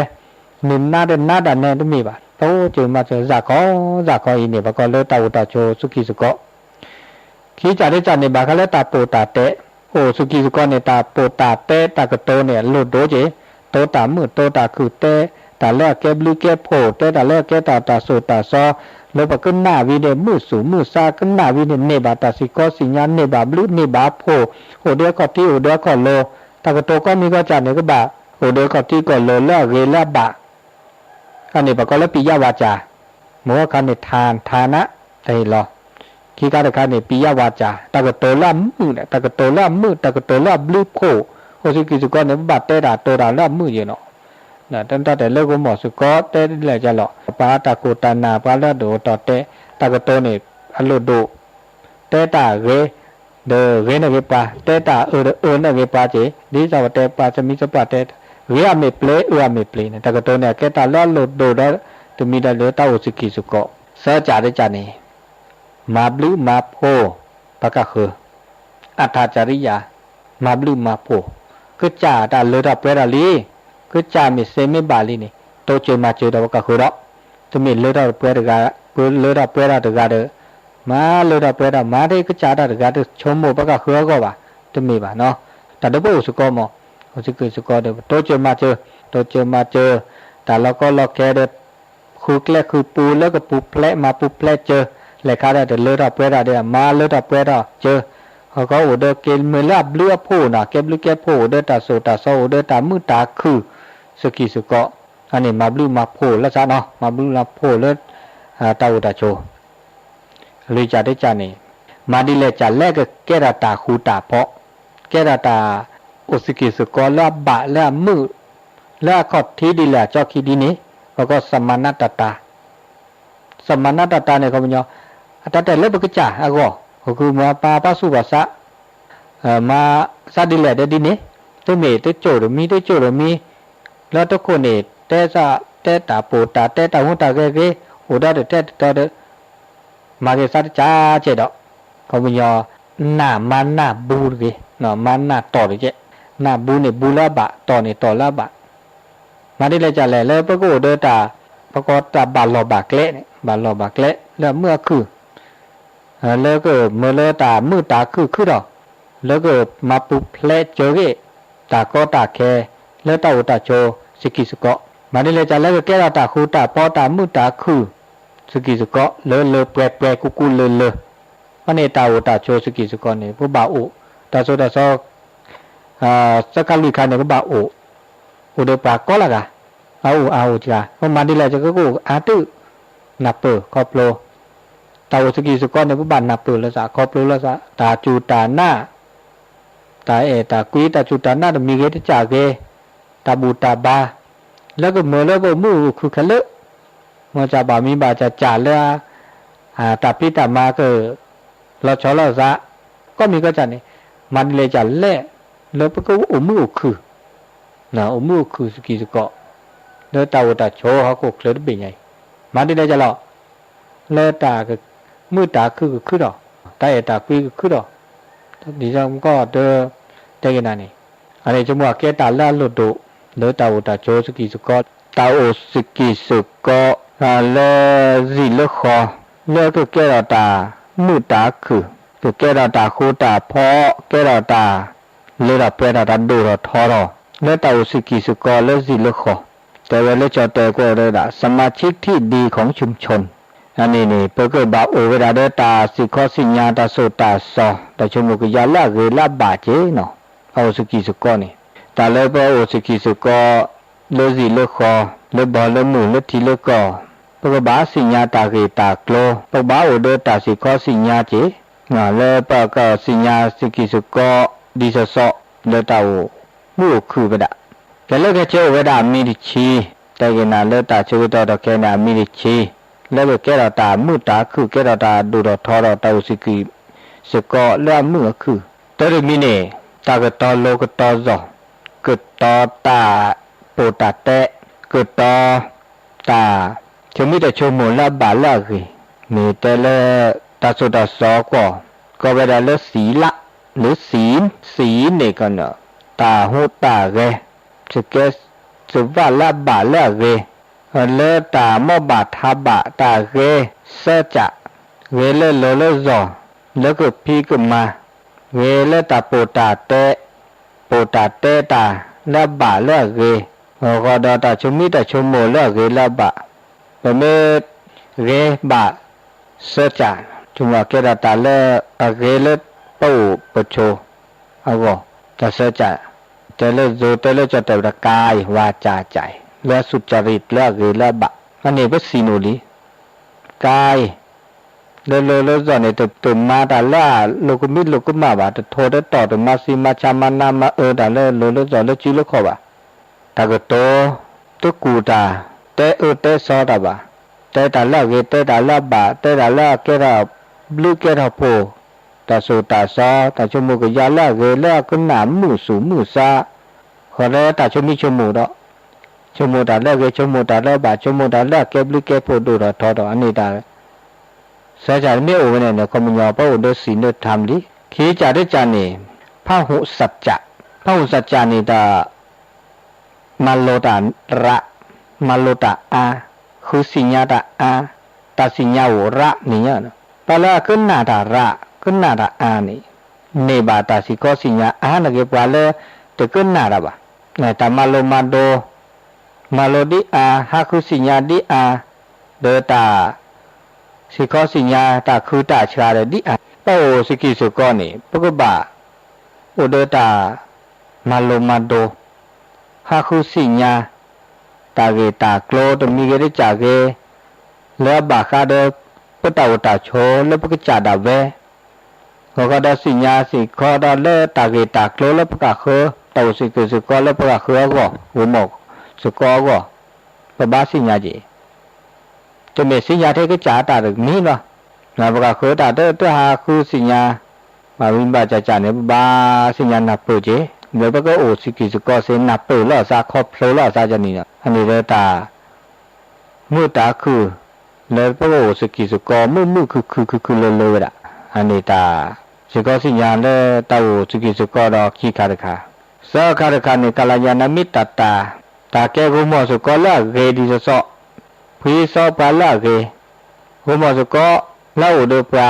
နုာ်နါတနါတၢ်နဲတမ့ၢ်ဘၣ်, တိစၢၤမၤစၢၤ စးခီစးခီအံၤန့ၣ် ပှၤကိးလၢတၢ်အိၣ်တၢ်ဆိးစကံၢ်စကီး ခံကၢ်တကၢ်န့ၣ် ဘၣ်ဃးလၢတၢ်ပိာ်တၢ်တဲ, အိၣ်စကံၢ်စကီးန့ၣ် တၢ်ပိာ်တၢ်တဲ တၢ်ကတိၤန့ၣ် အလိၣ်ဒိက့ၤ, တိတၢ်မုာ်တိတၢ်ခုၣ် တဲတၢ်လၢအကဲဘျုးကဲဖှိၣ် တဲတၢ်လၢအကဲတၢ်တၢ်သိၣ်တၢ်သီ, လၢပကနၣ်ဝံၤန့ၣ် မုာ်သူၣ်မုာ်သး ကနၣ်ဝံၤန့ၣ် န့ၢ်ဘၣ်တၢ်သံကွၢ်သ့ၣ်ညါ န့ၢ်ဘၣ်ဘျုးန့ၢ်ဘၣ်ဖှိၣ်, အိၣ်ဒီးအခီၣ်ထံး အိၣ်ဒီးအခီၣ်လိၤ, တၢ်ကတိၤကိးမံၤကိးကၢ်န့ၣ် ကဘၣ်အိၣ်ဒီးအခီၣ်ထံးခီၣ်လိၤလၢအဂ့ၤလၢအဘၣ် အန့ၣ် ပှၤကိးလၢ ပိယဝၢ်စၢ်, မုၢ်ဂီၤခါန့ၣ် ထၣ်ထၣ်နး တၢ်ဟ့ၣ်လီၤ, ခံခါတခါန့ၣ် ပိယဝၢ်စၢ်, တၢ်ကတိၤလၢအမုာ်န့ၣ် တၢ်ကတိၤလၢအမုာ် တၢ်ကတိၤလၢအဘျုးဖှိၣ်, အိၣ်စကံးစကီးန့ၣ် ပဘၣ်တဲတၢ်တိၤတၢ်လၢအမုာ်ယဲၢ်လီၤ. တၢ်တဲလၢကမီၤစကီးတဲဒ်လဲၣ်ကလီၤ ပှၤတၢ်ခိၣ်တၢ်နၢ် ပှၤလၢအဒိၣ်အတီၢ်တဲ တၢ်ကတိၤန့ၣ် အလိၣ်ဒိၣ် တဲတၢ်ဂ့ၤ ဒီးဂ့ၤန့ၢ်ဂ့ၤပှၤ တဲတၢ်အၢဒီးအၢန့ၢ်ဂ့ၤပှၤက့ၤ ဒ်သိးပတဲပှၤသမံသပှၢ်တဲ ဂ့ၤအမ့ၢ်ပျ့ၤ အၢအမ့ၢ်ပျ့ၤန့ၣ် တၢ်ကတိၤန့ၣ် အကဲတၢ်လၢအလိၣ်ဒိၣ်ဒီး တမံၤဒီးလၢတၢ်အိၣ်စကံးစကီး စၢကၠးတကၠးန့ၣ် မၤဘျုးမၤဖှိၣ် ပှၤကဃၢၤ အထၢၣ်ကရံယၤ မၤဘျုးမၤဖှိၣ် ကစၢ်တၢ်လၢထီၣ်ပှဲၤထီၣ်လံ ကစၢ်မ့ၢ်စ့မ့ၢ်ဘၣ်လံန့ၣ် တိစၢၤမၤစၢၤဒီးပှၤကဃၢၤဒီး တမ့ၢ်လၢထီၣ်ပှဲၤတဂၤ ပလၢထီၣ်ပှဲၤထီၣ်တဂၤဒီး မၤလၢထီၣ်ပှဲၤထီၣ် မၤဒ်ကစၢ်တၢ်တဂၤတဆိကမိၣ်ပှၤကဃၢၤအဂီၢ်ဘၣ် တမ့ၢ်ဘၣ်နီၤ တၢ်ဒ်ပအိၣ်စကီးမး အိၣ်စကံးစကီးဒီး ပတိစၢၤမၤစၢၤ တိစၢၤမၤစၢၤ တၢ်လီၢ်ကီလီၢ်ခဲဒီး ဃုကျဲဃုပူလၢကပူၤဖျဲးမၤပူၤဖျဲးစၢၤ လဲၤခါဒီးတလၢထီၣ်ပှဲၤထီၣ်ဒီး မၤလၢထီၣ်ပှဲၤထီၣ်စၢၤ ဟီၣ်ကီအိၣ်ဒီးက့ၤမ့ၢ်လၢအဘျုးအဖှိၣ်နီၤ ကဲဘျုးကဲဖှိၣ်အိၣ်ဒီးတၢ်စိၣ်တၢ်စီအိၣ်ဒီးတၢ်မုာ်တၢ်ခုၣ် စကံးစကီး အန့ၣ်မၤဘျုးမၤဖှိၣ်လၢသးနီၤ မၤဘျုးမၤဖှိၣ်လၢ တၢ်အိၣ်တၢ်ဆိး လွံၢ်ကၠးတကၠးန့ၣ် မၤဒ်လဲၣ်ကၠးလဲၣ်ကကဲထီၣ်တၢ်ဃူတၢ်ဖိး ကဲထီၣ်တၢ်အိၣ်စကံးစကီးလၢအဘၣ်လၢအမုာ် လၢအခီၣ်ထံးဒ်လဲၣ်အကၠီခံဒ်န့ၣ် ပကီၢ်စမၤနတၢ်တၢ် စမၤနတၢ်တၢ်န့ၣ် ခီပညီ အတၢ်တဲလၢပကစၢ်အဂီၢ် ဟီၣ်ခိၣ်မၤပာ်ပာ်ဆူၣ်ပာ်သး မၤသးဒ်လဲၣ်ဒ်ဒ်န့ၣ် တမ့ၢ်တကၠိၢ်တမံၤတကၠိၢ်တမံၤ လၢတခိၣ်န့ၣ် တဲသး တဲတၢ်ပိာ်တၢ်တဲတၢ်ဟူတၢ်ဂဲၤဂ့ၤ အိၣ်ဒီးတတဲတတီဒီး မၤက့ၤသးတကၠးကဲဒီး ခီပညီ နၢ်မၤနၢ်ဘူတဂ့ၤ မၤနၢ်တီၢ်တကဲ နၢ်ဘူန့ၣ်ဘူလၢအဘၣ် တီၢ်န့ၣ်တီၢ်လၢအဘၣ် မၤဒ်လဲၣ်ကၠးလဲၣ် လၢပကအိၣ်ဒီးတၢ် ပကီၢ်တၢ်ဘၣ်လီၢ်ဘၣ်ကျဲန့ၣ် ဘၣ်လီၢ်ဘၣ်ကျဲ လၢအမုာ်အခုၣ် လၢကမၢလၢတၢ်မုာ်တၢ်ခုၣ်ခုၣ်ဒီး လၢကမၤပူၤဖျဲးစၢၤဂ့ၤ တၢ်ကီတၢ်ခဲ လၢတၢ်အိၣ်တၢ်ဆိး စကံးစကီး မၤဒ်လဲၣ်ကၠးလၢကကဲထီၣ်တၢ်ဃူတၢ်ဖိးတၢ်မုာ်တၢ်ခုၣ် စကံးစကီး လၢလၢပှဲၤပှဲၤကူကူလၢလၢ အန့ၣ်တၢ်အိၣ်တၢ်ဆိးစကံးစကီးန့ၣ် ပဘၣ်အိၣ် တၢ်စိၤတၢ်စီ သၢခါလွံၢ်ခါန့ၣ် ပဘၣ်အိၣ် အိၣ်ဒီးပှၤကိးလၢဂၤ အအိၣ်အအိၣ်တဂၤ ပမၤဒ်လဲၣ်ကၠးကကအိၣ်အါတု နၢ်ပၢၢ်ခီဖျိ တၢ်အိၣ်စကံးစကီးန့ၣ် ပဘၣ်နၢ်ပၢၢ်လၢသး ခီဖျိလၢသး တၢ်စူၢ်တၢ်နာ် တၢ်အဲၣ်တၢ်ကွံ တၢ်စူၢ်တၢ်နာ်တမံၤဂ့ၤ တကၠးဂ့ၤ တၢ်ဘူၣ်တၢ်ဘါ လၢကမၢလၢပအိၣ်မုာ်အိၣ်ခုၣ်ခဲလၢာ် မ်ကၠးဘၣ်မံဘၣ်ကၠးကၠးလၢ တၢ်ဖံးတၢ်မၤက လီၤဆီလိာ်သး ကိးမံၤကိးကၠးန့ၣ် မၤဒ်လဲၣ်ကၠးလဲၣ် လၢပကအိၣ်မုာ်အိၣ်ခုၣ် အိၣ်မုာ်အိၣ်ခုၣ်စကံးစကီး လၢတၢ်အိၣ်တၢ်ဆိးဟီၣ်ခိၣ်ချၢတဘ့ၣ်ညါအံၤ မၤဒ်လဲၣ်ကၠးလီၤ လၢတၢ်မုာ်တၢ်ခုၣ်ကခုၣ်ဒီး တၢ်အဲၣ်တၢ်ကွံကခုၣ်ဒီး ဒ်သိးကီၢ်တၢ်တဲက့ၤနၤန့ၣ် အန့ၣ်ဆိကမိၣ်အကဲတၢ်လၢအလိၣ်ဒိၣ် လၢတၢ်အိၣ်တၢ်ဆိးစကံးစကီး တၢ်အိၣ်စကံးစကီး လၢစံာ်လၢဃီ လၢကကဲထီၣ်တၢ်မုာ်တၢ်ခုၣ် ကကဲထီၣ်တၢ်ဃူတၢ်ဖိး ကဲထီၣ်တၢ် လၢတၢ်ပှဲၤထီၣ်တၢ်ဒိၣ်ထီၣ်ထီထီၣ် လၢတၢ်အိၣ်စကံးစကီးလၢစံာ်လၢဃီ တဲဝဲလၢကၠီတဲာ်ကွဲးဝဲဒၣ် สมาชิกที่ดีของชุมชน အန့ၣ်န့ၣ် ပကဘၣ်အိၣ်ဝဲဒၣ်ဒီးတၢ်စံၣ်ခီစံၣ်ညါတၢ်စိာ်တၢ်စီ တၢ်ဆိကမိၣ်ကယၤလၢအဂ့ၤလၢအဘၣ်က့ၤနီၤ ပအိၣ်စကံးစကီးန့ၣ် တၢ်လၢပအိၣ်စကံးစကီး လၢစံာ်လၢဃီ လၢဘီလၢမုၢ်လၢထံလၢကီၢ် ပကဘၣ်သ့ၣ်ညါတၢ်ဂ့ၢ်တၢ်ကျိၤ ပကဘၣ်အိၣ်ဒီးတၢ်စံၣ်ခီစံၣ်ညါက့ၤ လၢပကသ့ၣ်ညါစကံးစကီး ဒ်သိးသိး လၢတၢ်အိၣ်မုာ်အိၣ်ခုၣ်ဝဲဒၣ် ကဲလၢခဲဆ့အိၣ်ဝဲဒၣ်အမံၤတဆံ တဲက့ၤနၤလၢတၢ်ဆၢကတီၢ်တခါန့ၣ် အမံၤတဆံ လၢကကဲထီၣ်တၢ်မုာ်တၢ်ခုၣ် ကဲထီၣ်တၢ်ဒိၣ်ထီၣ်ထီထီၣ် တၢ်အိၣ်စကံးစကီးလၢအမုာ်အခုၣ် တၢ်တမံၤန့ၣ် တၢ်ကတီၤလိၤကတီၤယီၤ ကတီၤတၢ်ပိာ်တၢ်တဲ ကတီၤ တၢ်ဆိမိၣ်တၢ်ဆိကမိၣ်လၢအဘၣ်လၢအဂ့ၤ မ့ၢ်တဲလၢ တၢ်စိာ်တၢ်စီကွီၢ် ကိးဝဲဒၣ်လၢသံလး လၢသံ သံန့ၣ်ကီး တၢ်ဟူးတၢ်ဂဲၤ စကဲစဝးလၢအဘၣ်လၢအဂ့ၤ လၢတၢ်မိၢ်ဘၣ်ထးဘၣ် တၢ်ဂ့ၤစၢကၠး ဂ့ၤလၢလိၤလၢယီၤ လၢကဖံးကမၤ ဂ့ၤလၢတၢ်ပိာ်တၢ်တဲ ပိာ်တၢ်တဲတၢ်လၢအဘၣ်လၢအဂ့ၤ အဂီၢ်ဒီးတၢ်ဆိမိၣ်တၢ်ဆိကမိၣ်လၢအဂ့ၤလၢအဘၣ် ပမ့ၢ်ဂ့ၤဘၣ်စၢကၠး ဆိကမိၣ်ကဲထီၣ်တၢ်လၢအဂ့ၤလၢပအိၣ်ပဆိးအဂီၢ် တၢ်စၢကၠး တဲလၢယိၤတဲလၢကၠီတဲာ်ဝဲဒၣ်ကါအံၤ ဝါကၠးကၠးအံၤ လၢအသူၣ်ကၠီၣ်ရံၣ်လၢအဂ့ၤလၢအဘၣ် အန့ၣ်ပစံးနုာ်လံ ကါအံၤ လၢလိၤလၢကီၢ်န့ၣ် တမၤတၢ်လၢအလိၤကမံလိၤကမၣ်ဘၣ်, တထိးတတီၢ် တမၤစံးမၤဆါ မၤနးမၤအၢတၢ်လၢလိၤလၢကီၢ်လၢစုလၢခီၣ်ဘၣ်. တၢ်ကတိၤ တကူၣ်တၢ်, တဲအၢတဲသီတၢ်ဘၣ်, တဲတၢ်လၢအဂ့ၤ တဲတၢ်လၢအဘၣ်, တဲတၢ်လၢအကဲထီၣ်ဘျုးကဲထီၣ်ဖှိၣ်, တၢ်ဆိၣ်တၢ်ဆီ, တၢ်ဆိကမိၣ်ကယၤလၢအဂ့ၤ လၢအကနၣ်မုာ်သူၣ်မုာ်သး, ဃီလၢတၢ်ဆိမိၣ်ဆိကမိၣ်ဒီး ဆိကမိၣ်တၢ်လၢအဂ့ၤ ဆိကမိၣ်တၢ်လၢအဘၣ် ဆိကမိၣ်တၢ်လၢအကဲဘျုးကဲဖှိၣ်ဒိၣ်ထီၣ်ထီထီၣ် အန့ၣ်တၢ် စၢကၢ်တမ့ၢ်အိၣ်ဝဲန့ၣ်န့ၣ် ခီပညီပအိၣ်ဒီးစံးလၢထါမလံ. ခံကၢ်တကၢ်န့ၣ် ဖးဟူးစၢ်ကၢ်, ဖးဟူးစၢ်ကၢ်န့ၣ်တၢ် မၤလိတၢ်ရး, မၤလိတၢ်အါ, ဃုစံၣ်ညါတၢ်အါ, တၢ်စံၣ်ညါအိၣ်ရးန့ၣ်ညါ, ပှၤလၢအကနၣ်တၢ်ရး ကနၣ်တၢ်အါန့ၣ် န့ၢ်ဘၣ်တၢ်စံၣ်ခီစံၣ်ညါအါန့ၣ်က့ၤ ပှၤလၢတကနၣ်တၢ်ဘၣ်. တၢ်မၤလိမၤဒိ မၤလိဒ်အါ, ဟးဃုစံၣ်ညါဒ်အါ, ဒီးတၢ် စံၣ်ခီစံၣ်ညါ တၢ်ခုတၢ်ဆှးဒီးဒ်အါ, ပအိၣ်စကံၢ်စကီန့ၣ် ပကဘၣ် အိၣ်ဒီးတၢ် မၤလိမၤဒိ ဟးဃုစံၣ်ညါ တၢ်ဂ့ၢ်တၢ်ကျိၤတမံၤဂ့ၤတကၢ်ဂ့ၤ, လၢအဘၣ်ဃးဒီး ပတၢ်အိၣ်တၢ်ဆိးလၢပကစၢ်ဒၣ်ဝဲ, ဂီၤခီဒီးစံၣ်ညါစ့ၢ်ကီးဒီးလၢတၢ်ဂ့ၢ်တၢ်ကျိၤလၢပကဃၢ တၢ်အိၣ်စကံၢ်စကီလၢပကဃၢအဂီၢ်, ဂိၤမီၢ်စကီအဂီၢ်, ပဘၣ်စံၣ်ညါက့ၤ တမ့ၢ်စံၣ်ညါထဲကစၢ်အတၢ်တမံၤဘၣ်. ပကဃၢတၢ်တဟးဃုစံၣ်ညါ, မ့ၢ်ဘၣ်ကၢ်ကၢ်န့ၣ် ပဘၣ်စံၣ်ညါနၢ်ပၢၢ်က့ၤ, လၢပကအိၣ်စကံၢ်စကီစ့ နၢ်ပၢၢ်လီၤအသး ခီဖျိလီၤအသးကန့ၣ်ဒီး အန့ၣ်လၢတၢ် မုာ်တၢ်ခုၣ် လၢပကအိၣ်စကံၢ်စကီ မုာ်မုာ်ခုၣ်ခုၣ်ခုၣ်ခုၣ်လၢလၢဝဲဒၣ်, အန့ၣ်တၢ် စ့ၢ်ကီးစံၣ်ညါလၢတၢ်အိၣ်စကံၢ်စကီဒီးခံခါတခါ, သၢခါတခါန့ၣ် ကလၤယၤနၤမ့ၢ်တၢ်တၢ်, တၢ်ကဲဂိၤမီၢ်စကီလၢအဂ့ၤဒ်သိးသိး, ဖှံစီပှၤလၢအဂ့ၤ, ဂိၤမီၢ်စကီလၢအအိၣ်ဒီးပှၤ,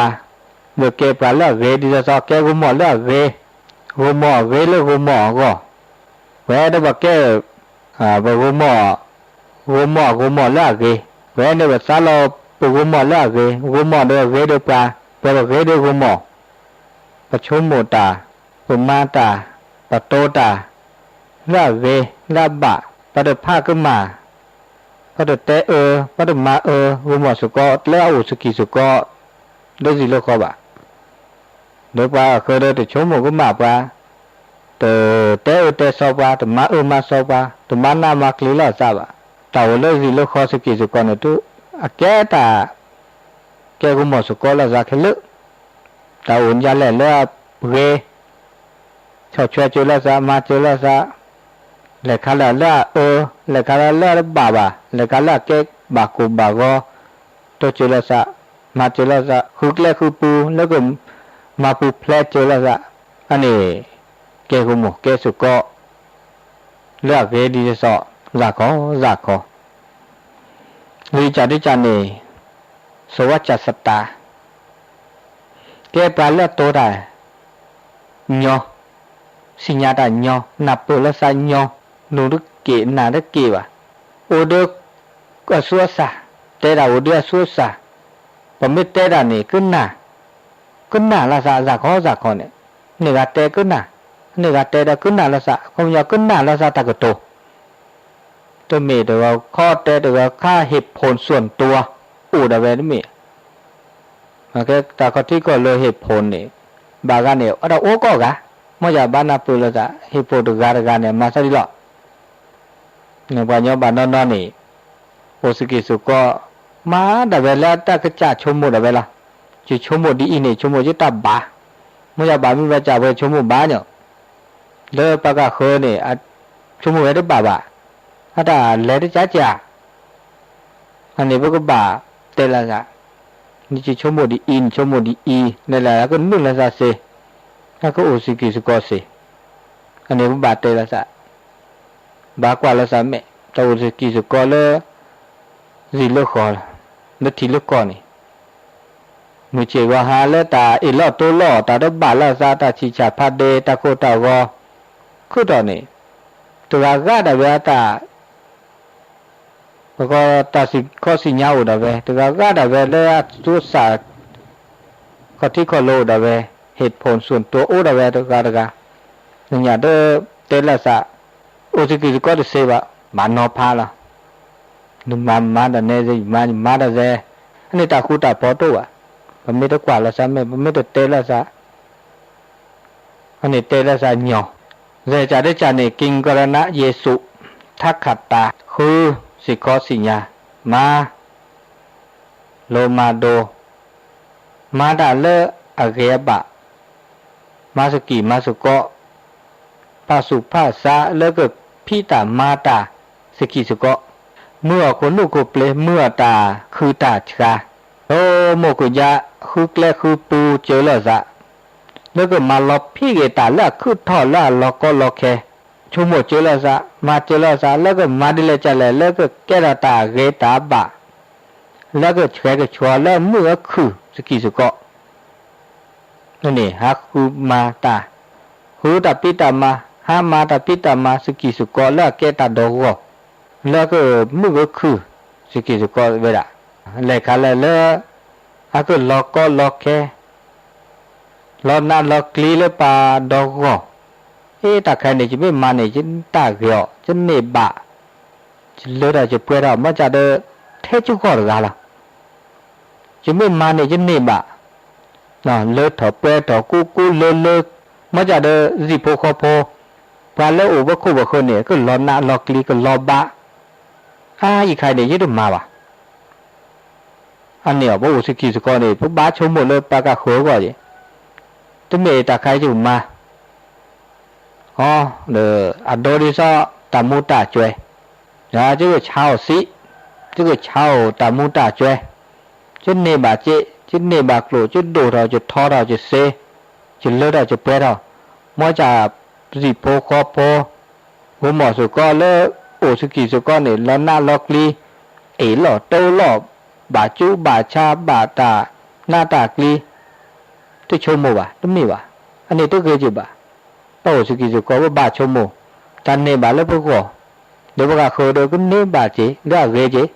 ဒီးကဲပှၤလၢအဂ့ၤဒ်သိးသိး ကဲဂိၤမီၢ်လၢအဂ့ၤ, ဂိၤမီၢ်အဂ့ၤလၢဂိၤမီၢ်အဂီၢ်, ပဝဲဒၣ်ပကဲ ပဂိၤမီၢ်, ဂိၤမီၢ်ဂိၤမီၢ်လၢအဂ့ၤ, ပဝဲန့ၣ်ပသးလီၤပဂိၤမီၢ်လၢအဂ့ၤ, ဂိၤမီၢ်ဒီးအဂ့ၤဒီးပှၤ, ပှၤဒီးဂ့ၤဒီးဂိၤမီၢ်, ပဆိကမိၣ်တၢ်, ပမၤတၢ်, ပတိၤတၢ်, လၢအဂ့ၤ, လၢအဘၣ်, ပတဖးကမၣ်, ပတတဲအၢ, ပတမၤအၢ, ဂိၤမီၢ်စကီ, လၢအအိၣ်စကံၢ်စကီ, လၢစံၣ်လၢဃီဘၣ်. ဒီးပှၤအဃၢဒီးတဆိကမိၣ်ကမၣ်ပှၤ, တတဲအၢတဲသီပှၤ, တမၤအၢမၤသီပှၤ, တမၤနးမၤကျံၤလီၤအသးဘၣ်. တၢ်အိၣ်လၢစံၣ်လၢဃီစကံၢ်စကီန့ၣ် တုၤအကဲတၢ် ကဲဂိၤမီၢ်စကီလၢအသးခဲလၢာ်, တၢ်အိၣ်ဒ်လဲၣ်လၢအဂ့ၤ, ဆီၣ်ထွဲစၢၤလီၤသး, မၤစၢၤလီၤသး, လဲၤခါလၢလၢအအၢ, လဲၤခါလၢလၢအတဘၣ်ဘၣ်, လဲၤခါလၢအကဲဘၣ်ကိၢ်ဘၣ်ဂီၤ, တိစၢၤလီၤသး, မၤစၢၤလီၤသး, ဃုကျဲဃုပူၤ လၢကမၤပူၤဖျဲးစၢၤလီၤသး, အန့ၣ် ကဲဂိၤမီၢ်ကဲစကီ လၢအဂ့ၤဒ်သိးသိး, သၢခီသၢခီ, လွံၢ်ကၢ်တကၢ်န့ၣ်, သဝီကၢ်သတး ကဲပှၤလၢအတိၤတၢ်ညီ, စံၣ်ညါတၢ်ညီ, နၢ်ပၢၢ်လၢသးညီ, နူၤတက့ၢ်နၢ်တက့ၢ်ဘၣ်, အိၣ်ဒီးအသူအသၣ်, တဲတၢ်အိၣ်ဒီးအသူအသၣ်, ပမ့ၢ်တဲတၢ်န့ၣ် ကနၣ်, ကနၣ်လၢသးသၢခီသၢခီန့ၣ်, န့ၢ်ဂၤတဲကနၣ်, န့ၢ်ဂၤတဲဒီးကနၣ်လၢသး, ခီပညီကနၣ်လၢသးတၢ်ကတိၤ တမ့ၢ်တဂၤခီတဲတဂၤခါ ဟ့ၣ်ဖိၣ်သူၣ်တိၤ အိၣ်ဒၣ်ဝဲတမ့ၢ်, တၢ်ခီၣ်ထံးခီၣ်လိၤဟ့ၣ်ဖိၣ်န့ၣ်, ဘၣ်ဂၤန့ၣ် အတၢ်အိၣ်ကိးဂၤ, မ့ၢ်ယဘၣ်နၢ်ပၢၢ်လၢသး ဟ့ၣ်ဖိၣ်တဂၤတဂၤန့ၣ် မၤသးဒ်လီၤ. ပှၤကညီဘၣ်နီၢ်နီၢ်န့ၣ်, အိၣ်စကံၢ်စကီ, မၤဒၣ်ဝဲလၢတၢ်ကစၢ်ဆိကမိၣ်ဒၣ်ဝဲလီၤ. ယဆိကမိၣ်ဒ်အံၤန့ၣ် ဆိကမိၣ်ယတၢ်ဘၣ်, မ့ၢ်ယဘၣ်မ့ၢ်ဘၣ်စၢ်ဝဲဆိကမိၣ်ဘၣ်ညီ, လၢပှၤကဃၢန့ၣ်, ဆိကမိၣ်ဝဲတဘၣ်ဘၣ်, အတၢ်လဲၤတကးကး အန့ၣ်ပကဘၣ်တဲလၢသး, နဆိကမိၣ်ဒ်အံၤ နဆိကမိၣ်ဒ်အံၤ လဲၤလဲၤကနုာ်လၢသးသ့, ကအိၣ်စကံၢ်စကီစ့, အန့ၣ်ပဘၣ်တဲလၢသး, ဘၣ်ကွၢ်လၢသးမဲာ် တၢ်အိၣ်စကံၢ်စကီလၢ စံၣ်လၢဃီ, လၢထံလၢကီၢ်န့ၣ်, မုၢ်ဆ့ၣ်ဂီၤဟါလၢတၢ်အ့ၣ်လိာ်တိလိာ် တၢ်တဘၣ်လၢသး တၢ်ဆံၣ်ဆၣ်ဖးဒ့ တၢ်ကိၢ်တၢ်ဂီၤ, ခုၣ်တီၢ်န့ၣ်, တဂၤဂၤဒၣ်ဝဲအတၢ် ပကတၢ်စံၣ်ခီစံၣ်ညါအိၣ်ဒၣ်ဝဲ, တဂၤဂၤဒၣ်ဝဲလၢအသူအသၣ် ခီၣ်ထံးခီၣ်လိၤအိၣ်ဒၣ်ဝဲ, ဟ့ၣ်ဖိၣ်သူၣ်တိၤအိၣ်ဒၣ်ဝဲတဂၤတဂၤ, နညါတတဲလၢသး, အိၣ်စကံၢ်စကီတသ့ဘၣ်, ဘၣ်နီၤဖးလီၤ. နမၤမၤတၢ်နဲသ့, ယမၤယမၤတၢ်သ့, အန့ၣ်တၢ်ဃူတၢ်ဖိးတအိၣ်ဘၣ်. ပမ့ၢ်တကွၢ်လၢသးမဲာ် ပမ့ၢ်တတဲလၢသး အန့ၣ်တဲလၢသးညီ, ဂဲၤကးတကးန့ၣ် ကံကရနယေစု ထးခးတၢ် ဃုစံၣ်ခီစံၣ်ညါ, မၤလိမၤဒိး, မၤတၢ်လၢအဂ့ၤအဘၣ်, မၤသကံၢ်မၤသကိး, ဖးဆူၣ်ဖးဆါလၢကဖံးတၢ်မၤတၢ်သကံၢ်သကိး, မုၢ်အီၣ်ခိၣ်နူာ်ခိၣ်ပျ့ၤ မုၢ်အီၣ်တၢ်ခုၣ်တၢ်ဆှါ, ဒီးမိၢ်ခိၣ်ယါဃုကျဲဃုပူစၢၤလိာ်သး လၢကမၤလီၤဖံးဂ့ၤတၢ်လၢအခုၣ်ထီၣ်လၢအလီၤကီလီၤခဲ, ဆိကမိၣ်စၢၤလိာ်သး မၤစၢၤလိာ်သး လၢကမၤဒ်လဲၣ်ကလဲၣ် လၢကကဲထီၣ်တၢ်ဂ့ၤတၢ်ဘၣ်, လၢကဆှဲကဆှီလၢမုၢ်အခုၣ်သကံၢ်သကိး န့ၣ် ဟးဃုမၤတၢ်, ဃုတၢ်ဖံးတၢ်မၤ, ဟးမၤတၢ်ဖံးတၢ်မၤသကံၢ်သကိးလၢအကဲတၢ်ဒီဂီၢ်, လၢကမုၢ်ဂၢခုၣ်သကံၢ်သကိးဝဲဒၣ်, လဲၤခါလဲၣ်လၢ အကလီၤကီလီၤခဲ, လီၤနးလီၤကျံလၢပှၤဒီဂီၢ်, အ့ တၢ်ခါန့ၣ် ယမ့ၢ်မၤန့ၣ် ယတၢ်ဂ့ၤအီၤ ယန့ၢ်ဘၣ်, ယလၢထီၣ်ယပှဲၤထီၣ် မ့ၢ်ကဒီး ထဲယဂီၢ်တဂၤလီၤ. ယမ့ၢ်မၤန့ၣ် ယန့ၢ်ဘၣ်, လၢထီၣ်ပှဲၤထီၣ်ကူကူလၢလၢ, မ့ၢ်ကဒီး စံၣ်ဖိဃီဖိ, ပှၤလၢအိၣ်ပခိၣ်ပဃၢၤန့ၣ် ကလီၤနးလီၤကျံ ကလီၤဘါ, အါ ယခါန့ၣ် ယတမၤဘၣ်. အန့ၣ်အီၤ ပအိၣ်သကံၢ်သကိးန့ၣ် ပဘၣ်ဆိကမိၣ်လၢပှၤကဃၢၤအဂီၢ်က့ၤ, တမ့ၢ်တၢ်ခါယမၤ အီၤ, အဒိဒ်သိးတၢ်မူတၢ်ကွဲၤ, ယကဆါအီၤစံး, ယကဆါအီၤတၢ်မူတၢ်ကွဲၤ, ယန့ၢ်ဘၣ်စ့, ယန့ၢ်ဘၣ်ကျိၣ်, ယဒိၣ်ထီၣ်, ယထီထီၣ်, ယစ့, ယလၢထီၣ်, ယပှဲၤထီၣ်, မ့ၢ်ကစံၣ်ဖိဃီဖိ, ဂိၤမီၢ်စ့ၢ်ကီးလၢအိၣ်သကံၢ်စ့ၢ်ကီးန့ၣ် လီၤနးလီၤကျံ, အ့ၣ်လိာ်တိလိာ်, ဘၣ်ကူဘၣ်ဆါ, ဘၣ်တၢ်နးတၢ်ကျံ, တဆိကမိၣ်ဘၣ်, တမ့ၢ်ဘၣ်, အန့ၣ်တဂ့ၤက့ၤဘၣ်. ပအိၣ်သကံၢ်စ့ၢ်ကီး ပဘၣ်ဆိကမိၣ်, တၢ်န့ၢ်ဘၣ်လၢပဂီၢ်, ဒီးပှၤကဃၢၤဒီးကန့ၢ်ဘၣ်က့ၤ လၢအဂ့ၤက့ၤ,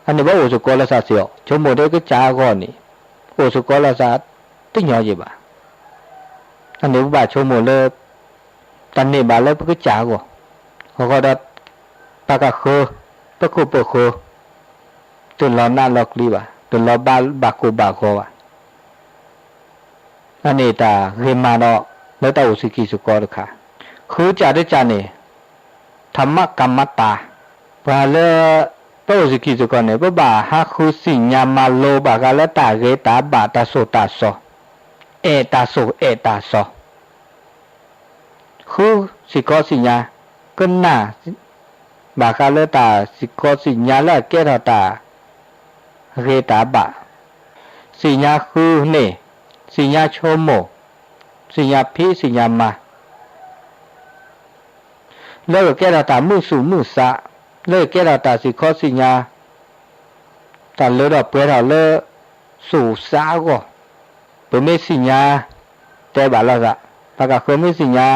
အန့ၣ်ပအိၣ်သကိးလၢသးစ့ၢ်ကီး, ဆိကမိၣ်ဒီးကစၢ်အဂီၢ်န့ၣ်, အိၣ်သကိးလၢသးတညီက့ၤဘၣ်. အန့ၣ်ပဘၣ်ဆိကမိၣ်လၢ တၢ်န့ၢ်ဘၣ်လၢပကစၢ်အဂီၢ်, အဃိဒီး ပှၤကဃၢၤ, ပခိၣ်ပဃၢၤ, တလီၤနးလီၤကျံဘၣ်, တလီၤဘၣ်ဘၣ်ကိၢ်ဘၣ်ဂီၤဘၣ်. အန့ၣ်တၢ်ဂ့ၤမးဒီး လၢတၢ်အိၣ်သကံၢ်စ့ၢ်ကီးတခါ, ဃုကစၢ်တကစၢ်န့ၣ်, ထးမကၤမတၢ်, ပှၤလၢ ပအိၣ်သကံၢ်စ့ၢ်ကီးန့ၣ် ပဘၣ်ဟးဃုသ့ၣ်ညါမၤလိဘၣ်ဃးလၢတၢ်ဂ့ၤတၢ်ဘၣ်တၢ်သိၣ်တၢ်သီ, အဲၣ်တၢ်သိၣ်အဲၣ်တၢ်သီ ဃုစံၣ်ခီစံၣ်ညါ, ကနၣ်ဘၣ်ဃးလၢတၢ်စံၣ်ခီစံၣ်ညါလၢအကဲထီၣ်တၢ်ဂ့ၤတၢ်ဘၣ်, သ့ၣ်ညါဃုန့ၣ်, သ့ၣ်ညါဆိကမိၣ်, သ့ၣ်ညါဖံးသ့ၣ်ညါမၤ လၢကကဲထီၣ်တၢ်မုာ်သူၣ်မုာ်သး, လၢကကဲထီၣ်တၢ်စံၣ်ခီစံၣ်ညါ, တၢ်လၢထီၣ်ပှဲၤထီၣ်လၢ သူၣ်စါအဂီၢ်, ပမ့ၢ်သ့ၣ်ညါ, တဲဘၣ်လိာ်သး, ပှၤကဃၢၤမ့ၢ်သ့ၣ်ညါ,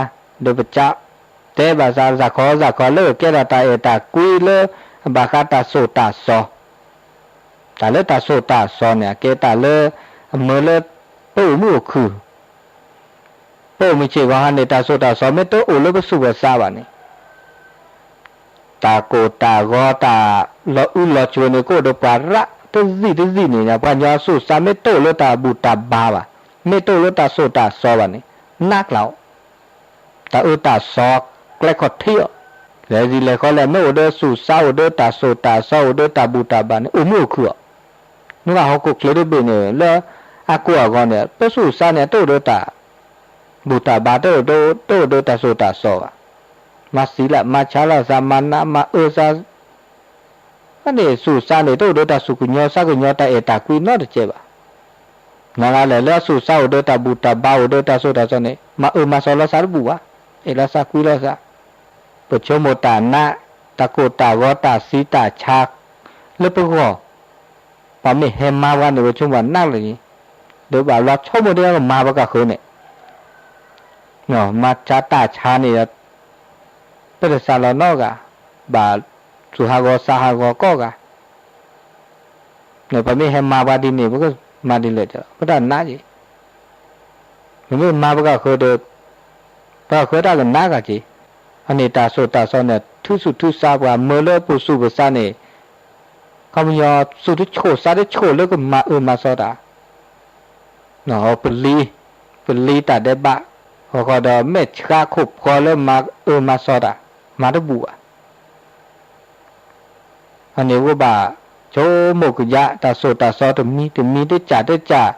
ဒီးပက တဲဘၣ်သး စၢ်ခီစၢ်ခီ လၢကကဲထီၣ်တၢ်အဲၣ်တၢ်ကွံလၢ အဘၣ်ဃးတၢ်သိၣ်တၢ်သီ, တၢ်လၢတၢ်သိၣ်တၢ်သီန့ၣ် အကဲတၢ်လၢ အမၢလၢ ပအိၣ်မုာ်အိၣ်ခုၣ် ပအိၣ်မုာ်ဆ့ၣ်ဂီၤဟါန့ၣ် တၢ်သိၣ်တၢ်သီမ့ၢ်တအိၣ်လၢပသူၣ်ပသးဘၣ်န့ၣ်, တၢ်ကိၢ်တၢ်ဂီၤတၢ်လီၤအုလီၤကွံာ်န့ၣ် ကအိၣ်ဒီးပှၤရၣ်တသံၣ်တသံၣ်န့ၣ် ပှၤကညီသူၣ်စါမ့ၢ်တအိၣ်လၢတၢ်ဘူၣ်တၢ်ဘါဘၣ်, မ့ၢ်တအိၣ်လၢတၢ်သိၣ်တၢ်သီဘၣ်န့ၣ် နးကျးအီၤ, တၢ်အၢတၢ်သီကျဲခီၣ်ထံးအီၤ, လဲၤဒ်လဲၣ်ဃီလဲၣ် မ့ၢ်အိၣ်ဒီးသူၣ်စါ အိၣ်ဒီးတၢ်သိၣ်တၢ်သီ အိၣ်ဒီးတၢ်ဘူၣ်တၢ်ဘါန့ၣ် အိၣ်မုာ်အိၣ်ခုၣ်အီၤ, နကဟီၣ်ခိၣ်ချၢတဘ့ၣ်န့ၣ် လၢအကိၢ်အဂီၤန့ၣ် ပသူၣ်စါန့ၣ် တအိၣ်ဒီးတၢ် ဘူၣ်တၢ်ဘါ တအိၣ်ဒီးတၢ်သိၣ်တၢ်သီဘၣ်, မၤသံလၢ မၤဆါလၢသး မၤနးမၤအၢသး, အန့ၣ်သူၣ်စါန့ၣ် တအိၣ်ဒီးတၢ်သူၣ်ကညီၤသးကညီၤ တၢ်အဲၣ်တၢ်ကွံနီတစဲးဘၣ်, နဂၤလဲၣ် လၢသူၣ်စါအိၣ်ဒီးတၢ်ဘူၣ်တၢ်ဘါ အိၣ်ဒီးတၢ်သိၣ်တၢ်သီန့ၣ် မၤအၢမၤသီလၢသးတဘူၣ်ဘၣ်, အဲၣ်လၢသးကွံလၢသး, ပဆိကမိၣ်တၢ်နး တၢ်ကိၢ်တၢ်ဂီၤ တၢ်သံတၢ်ဆါ လၢပဂီၢ် ပှၤမ့ၢ်ဟဲမၤပှၤန့ၣ် ပဆိကမိၣ်နးလၢန့ၣ်, ဒီးဘၣ်ဘျီဆိကမိၣ်ဒ်ကမၤပှၤကဃၢၤန့ၣ်, မၤဆါတၢ်ဆါန့ၣ်ဒီး ပတသးလီၤနီတဂၤ, ဘၣ်သူၣ်ဟးဂီၤသးဟးဂီၤကိးဂၤ, ပမ့ၢ်ဟဲမၤပှၤဒ်န့ၣ် ပကမၤဒ်လဲၣ်ဒီး ပတၢ်နးက့ၤ, ပမ့ၢ်မၤပှၤကဃၢၤဒီး ပှၤကဃၢၤတၢ်ကနးဂၤက့ၤ, အန့ၣ်တၢ်သိၣ်တၢ်သီန့ၣ် ထုးသူၣ်ထုးသး ပှၤမၢလၢပသူၣ်ပသးန့ၣ် ခီပညီသူၣ်တဆိၣ်သးတဆိၣ်လၢကမၤအၢမၤသီတၢ်, ပလံ, ပလံတၢ်ဒဲးဘး, ဃီဃီဒီးမဲာ်ဆှးခိၣ်ဖီလၢမၤအၢမၤသီတၢ်, မၤတဘူၣ်ဘၣ်. အန့ၣ်ဝဲဘၣ်ဆိကမိၣ်ကယါ တၢ်သိၣ်တၢ်သီတမံၤတမံၤ တကၢ်တကၢ်,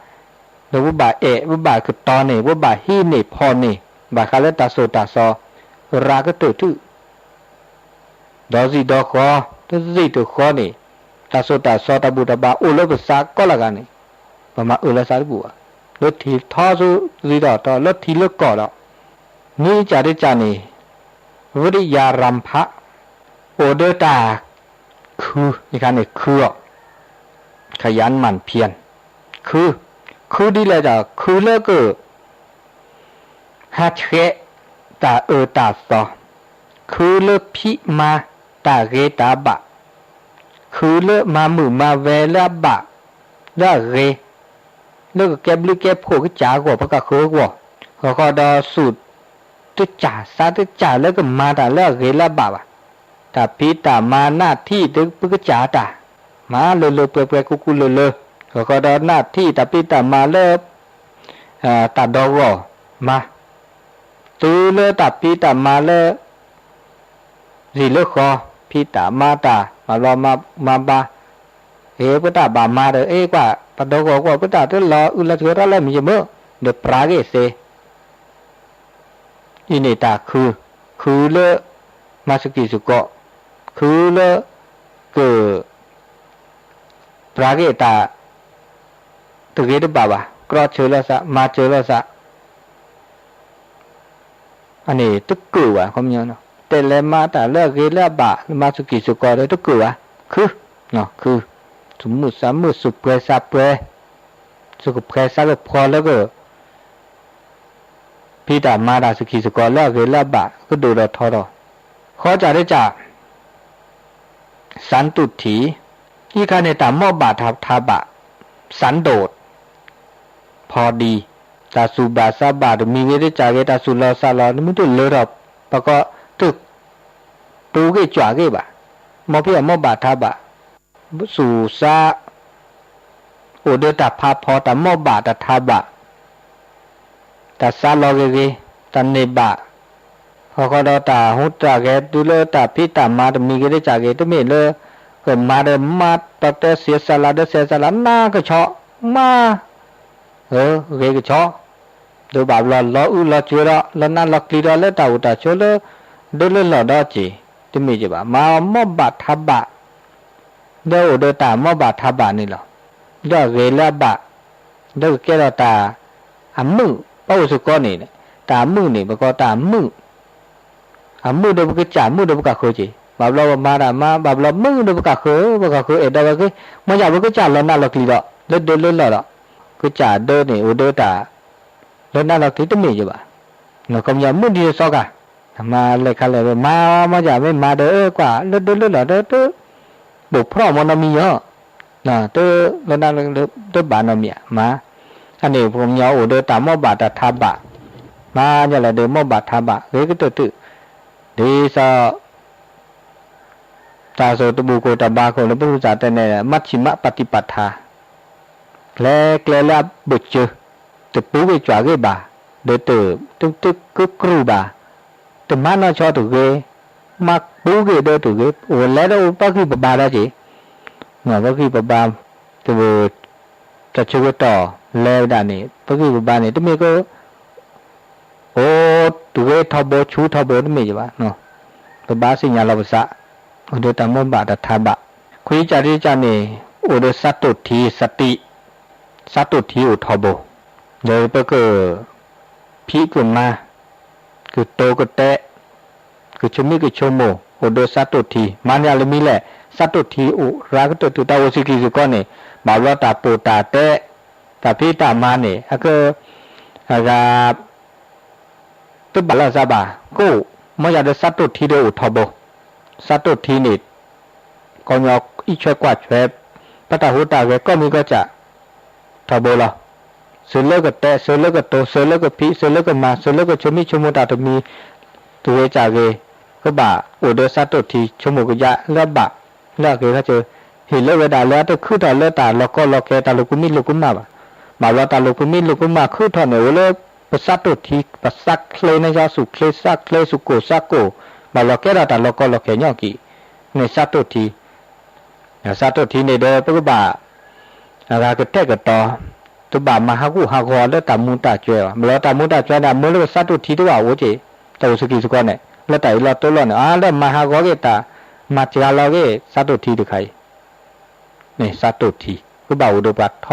ဒီးဝဲဘၣ်အဲၣ် ဝဲဘၣ်ကတီၤန့ၢ် ဝဲဘၣ်ဟံးန့ၢ်ဖီၣ်န့ၢ် ဘၣ်ဃးလၢတၢ်သိၣ်တၢ်သီ ရၤကတၢၢ်ထူၣ် ဒီးစံၣ်ဒီးဃီ, တစံၣ်တဃီန့ၣ် တၢ်သိၣ်တၢ်သီတၢ်ဘူၣ်တၢ်ဘါအိၣ်လၢပသးကိးလၢဂၤန့ၣ် ပမၤအၢလၢသးတဘူၣ်ဘၣ်. လၢထံထီစူၤ စံၣ်ဒီးထီ လၢထံလၢကီၢ်ဒီး မ့ၢ်ကၢ်တကၢ်န့ၣ် ဝိရိယရံဖး အိၣ်ဒီးတၢ် ခု, ယခါန့ၣ်ခုအီၤ, ခယၢၣ်မၢၣ်ဖၠၣ်, ခု, ခုဒ်လဲၣ်ဒီး ခုလၢက ဟးဆှဲး တၢ်အၢတၢ်သီ, ခုလၢဖံးမၤ တၢ်ဂ့ၤတၢ်ဘၣ်, ခုလၢမၤမုာ်မၤဝဲလၢအဘၣ်, လၢအဂ့ၤ, လၢကကဲဘျုးကဲဖှိၣ်ကစၢ်အဂီၢ် ပကဃုအဂီၢ်, ဃီဃီဒီးသူၣ် တစၢ်သးတစၢ်လၢကမၤတၢ်လၢအဂ့ၤလၢအဘၣ်ဘၣ်. တၢ်ဖံးတၢ်မၤ နာ်ထံၣ် တပကစၢ်တၢ်, မၤလၢလၢပှဲၤပှဲၤကူကူလၢလၢ, ဃီဃီဒီးနာ်ထံၣ်တၢ်ဖံးတၢ်မၤလၢ တၢ်ဒီဂီၢ်မၤ, တုၤလၢတၢ်ဖံးတၢ်မၤလၢ စံၣ်လၢဃီ, ဖံးတၢ်မၤတၢ် မၤဘျီမၤဘါ, အ့ ပတၢ်ဘၣ်မၤဒီး အ့ ကွၢ် ပဒီဂီၢ်ကွၢ် ပတၢ်တလီၤအုးလီၤဆှၢတၢ်လၢမံၤယမ့ၢ် ဒီးပြၤဂ့ၢ်သ့ အံၤန့ၣ်တၢ်ခု, ခုလၢ မၤစူၢ်ကံၢ်စူၢ်ကီး, ခုလၢ က ပြၤဂ့ၢ်တၢ် တဂ့ၤတဘၣ်ဘၣ်, ကြီဆၢလီၤသး မၤစၢၤလီၤသး အန့ၣ်တကၢၣ်ဘၣ်, ခီပညီ တဲလဲၤမၤတၢ်လၢအဂ့ၤလၢအဘၣ် မၤစူၢ်ကံၢ်စူၢ်ကီးဒီးတကၢၣ်ဘၣ်, ခု, ခု, သူၣ်မုာ်သးမုာ် သူၣ်ပှဲၤသးပှဲၤ, သူၣ်ကဖှဲသးကဖှီလၢက ဖံးတၢ်မၤတၢ်စူၢ်ကံၢ်စူၢ်ကီးလၢအဂ့ၤလၢအဘၣ် ကဒိၣ်ဒီးထီဒီး, ဃီကၢ်တကၢ် သၢတူၢ်ထံ, အံၤခါန့ၣ် တၢ်မိၣ်ဘၣ်ထးဘၣ်, သၢဒိၣ်, ဖီဒံ, တၢ်သူၣ်ဘၣ်သးဘၣ်တမံၤဂ့ၤ တကၢ်ဂ့ၤ တၢ်သူၣ်လီၤသးလီၤ နမ့ၢ်တလၢထီၣ် ပှၤကီၢ်တပူၤဂ့ၢ်ကွၢ်ဂ့ၢ်ဘၣ်, မ်ဖဲအမိၣ်ဘၣ်ထးဘၣ် သူၣ်သး အိၣ်ဒီးတၢ်ဖးဖီတၢ်မိၣ်ဘၣ်တၢ်ထးဘၣ်, တၢ်သးလီၤဂ့ၤဂ့ၤ, တၢ်န့ၢ်ဘၣ်, ဃီဃီဒီးတၢ်ဟူးတၢ်ဂဲၤတုၤလၢတၢ်ဖံးတၢ်မၤတမံၤဂ့ၤ တကၢ်ဂ့ၤ တမ့ၢ်လၢ ကမၤဒီးမၤ ပတဲသ့စးလၤ ဒီးသ့စးလၤ နးကဆီ, မၤ ဂ့ၤကဆီ, ဒီးဘၣ်ဘျီလီၤအုးလီၤစှၤဒီး လၢနးလီၤကျံၤဒီးလၢတၢ်အိၣ်တၢ်ဆိးလၢ ဒၢလၢလီၢ်ဒီးက့ၤ တမ့ၢ်က့ၤဘၣ်. မၤမိၣ်ဘၣ်ထးဘၣ် ဒီးအိၣ်ဒီးတၢ်မိၣ်ဘၣ်ထးဘၣ်န့ၣ်လီၤ. ဒီးအဂ့ၤလၢအဘၣ်, ဒီးကကဲထီၣ်တၢ် အမုာ်, ပအိၣ်စ့ၢ်ကီးန့ၣ် တၢ်အမုာ်န့ၣ် ပကိးတၢ်အမုာ်, အမုာ်ဒီးပကစၢ် မုာ်ဒီးပကဃၢၤက့ၤ, ဘၣ်ဘျီပမၤတၢ်မၤ ဘၣ်ဘျီမုာ်ဒီးပကဃၢၤ ပကဃၢၤအဲၣ်ဒိးဝဲက့ၤ, မ့ၢ်ယၤပကစၢ်လီၤနးလီၤကျံၤဒီး လၢဒၢလၢလီၢ်ဒီး ကစၢ်ဒၢန့ၣ် အိၣ်ဒီးတၢ် လၢနးလီၤကျံၤတမ့ၢ်ယၤဘၣ်. ခီပညီမုာ်ဒ်သိးကါ, မၤလဲၤခါလဲၣ် မၤမ့ၢ်ယၤမ့ၢ်မၤဒီး ကွၢ်လၢဒၢလၢလီၢ်ဒီး တ ပိာ်ဖျီၣ်မ့ၢ်နီတမံၤယီၤ, တ လၢနးလီၤကျံၤ တဘၣ်နီတမံၤဧါ မၤ, အန့ၣ်ခီပညီအိၣ်ဒီးတၢ်မိၣ်ဘၣ်တၢ်ထးဘၣ်, မၤယၤလဲၣ်ဒီးမိၣ်ဘၣ်ထးဘၣ် ဂ့ၤကတၢၢ်တုၤ ဒ်သိး တၢ်သိၣ်တဘူၣ်ကိၢ်တၢ်ဘါခိၣ်လၢပကစၢ်တဲန့ၣ် မ့ၢ်ဆံမးပၣ်တံၣ်ပၣ်ထါ, လဲၤကျဲလၢအဘၢၣ်စၢၤ, တပူၤဂ့ၤကွၢ်ဂ့ၤဘၣ်, ဒီးတ တကကြူၢ်ဘၣ်, တမၤနီၢ်ဆီတဂ့ၤ, မၤပူၤဂ့ၤဒီးတဂ့ၤ, အိၣ်လဲၤဒီးအိၣ်ပဂံၢ်ပဘါဒီးက့ၤ, ပဂံၢ်ပဘါ, တ တၢ်ဆၢကတီၢ်လဲၤဝဲဒၣ်န့ၣ် ပဂံၢ်ပဘါန့ၣ် တမ့ၢ်က အိၣ်တဂ့ၤထီဘိ ဆူထီဘိတမ့ၢ်ယၤဘၣ်, ပဘၣ်သ့ၣ်ညါလီၤပသး, အိၣ်ဒီးတၢ်မိၣ်ဘၣ်တၢ်ထးဘၣ်, ခွံကၢ်တကၢ်န့ၣ် အိၣ်ဒီးသးတိၢ်ထံ သတိ, သးတိၢ်ထံအိၣ်ထီဘိ, ဒီးပက ဖံးကမၤ, ကတိၤကတဲ, ကဆိမိၣ်ကဆိကမိၣ် အိၣ်ဒီးသးတိၢ်ထံ, မၤန့ၢ်အလၢမံၤလဲၣ်, သးတိၢ်ထံအိၣ်ရၤကတၢၢ်တုၤတၢ်အိၣ်စူၢ်ကံၢ်စူၢ်ကီးန့ၣ်, ဘၣ်ဘျီတၢ်ပိာ်တၢ်တဲ, တၢ်ဖံးတၢ်မၤန့ၣ် အက အဂၤ တဘၣ်လီၤသးဘၣ်, ကိး မ့ၢ်ယၤဒီးသးတိၢ်ထံဒီးအိၣ်ထီဘိ, သးတိၢ်ထံန့ၣ် ကညီအံးဆွဲကွၢ်ဆွဲ ပတၢ်ဟူးတၢ်ဂဲၤ ကီၢ်မံၤကီၢ်စဲၣ် ထီဘိလီၤ. သုးလၢကတဲ သုးလၢကတိၤ သုးလၢကဖံး သုးလၢကမၤ သုးလၢကဆိမိၣ်ဆိကမိၣ်တၢ်တမံၤ တဂ့ၤကၢ်ဂ့ၤ ကဘၣ်အိၣ်ဒီးသးတိၢ်ထံ ဆိကမိၣ်ကယါလၢအဘၣ် လၢအဂ့ၤခါဆၢ ဟ့ၣ်လၢဝဲဒၣ်လၢအတခုထီၣ်လၢတၢ်လီၤကီလီၤကဲ တၢ်လိာ်ကူမံလိာ်ကူမၣ်ဘၣ်. ဘၣ်ဘျီတၢ်လိာ်ဖုမံလိာ်ဖုမၤခုၣ်ထီၣ်န့ၣ် အိၣ်လၢ ပစးတိၢ်ထံ ပစးချ့န့ၣ် ဆူၣ်ချ့စးချ့ ဆူၣ်ကိၢ်စးကိၢ် ဘၣ်ဘျီကဲထီၣ်တၢ်လီၤကီလီၤခဲညါက့ၤ န့ၣ်စးတိၢ်ထံ စးတိၢ်ထံန့ၣ်ဒီး ပကဘၣ် အဂၤကတဲာ်ကတီၤ တဘၣ်မၤဟးဂူာ်ဟးဂီၤလၢတၢ်မူတၢ်ကွဲးဘၣ်. ဘျီတၢ်မူတၢ်ကွဲးန့ၣ် အမၢလၢပစးတိၢ်ထံတဘၣ်အိၣ်က့ၤ တၢ်အိၣ်စ့ၢ်ကီးစ့ၢ်ကီးန့ၣ် လၢတၢ်အၢၣ်လီၤတီလီၤန့ၣ် အါလၢမၤဟးဂီၤက့ၤတၢ် မၤစှၤလီၤက့ၤ စးတိၢ်ထံတခါအံၤ န့ၣ်စးတိၢ်ထံ ကဘၣ်အိၣ်ဒီးပှၤထီ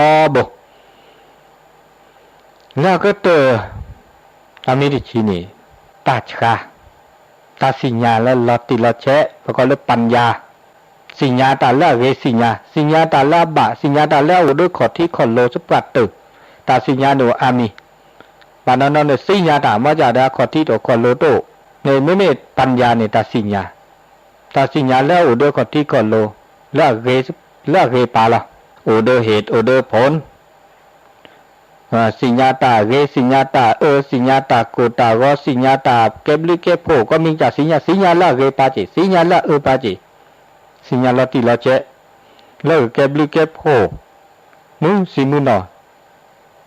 ဘိ လၢအကတၢၢ် အမ့ၢ်တဆံန့ၣ် တၢ်ဆှါ တၢ်စံၣ်ညါလၢလီၤတံၢ်လီၤဆဲး ပကိးလၢ ပၣ်ယၣ် စံၣ်ညါတၢ်လၢအဂ့ၤစံၣ်ညါ စံၣ်ညါတၢ်လၢအဘၣ် စံၣ်ညါတၢ်လၢအအိၣ်ဒီးခီၣ်ထံးခီၣ်လိၤစပှၢ်တၢၢ် တၢ်စံၣ်ညါန့ၣ်အိၣ်အါမံၤ ဘၣ်နီၢ်နီၢ်န့ၣ် စံၣ်ညါတၢ် မ့ၢ်ဒၣ်ဒီးအခီၣ်ထံးဒီးခီၣ်လိၤတအိၣ်န့ၣ် မ့မ့ၢ် ပၣ်ယၣ် န့ၣ် တၢ်စံၣ်ညါ တၢ်စံၣ်ညါလၢအအိၣ်ဒီးခီၣ်ထံးခီၣ်လိၤ လၢအဂ့ၤ လၢအဂ့ၤပၢ်လီၤ. အိၣ်ဒီးဟ့ၣ် အိၣ်ဒီးဖိၣ် စံၣ်ညါတၢ်ဂ့ၤ စံၣ်ညါတၢ်အၢ စံၣ်ညါတၢ်ကိၢ်တၢ်ဂီၤ စံၣ်ညါတၢ်ကဲဘျုးကဲဖှိၣ် ကိးမံၤဒ်စံၣ်ညါ စံၣ်ညါလၢအဂ့ၤပၢ်က့ၤ စံၣ်ညါလၢအအၢပၢ်က့ၤ စံၣ်ညါလီၤတံၢ်လီၤဆဲး လၢကကဲဘျုးကဲဖှိၣ် မုၢ်ဆံမုၢ်နီၢ်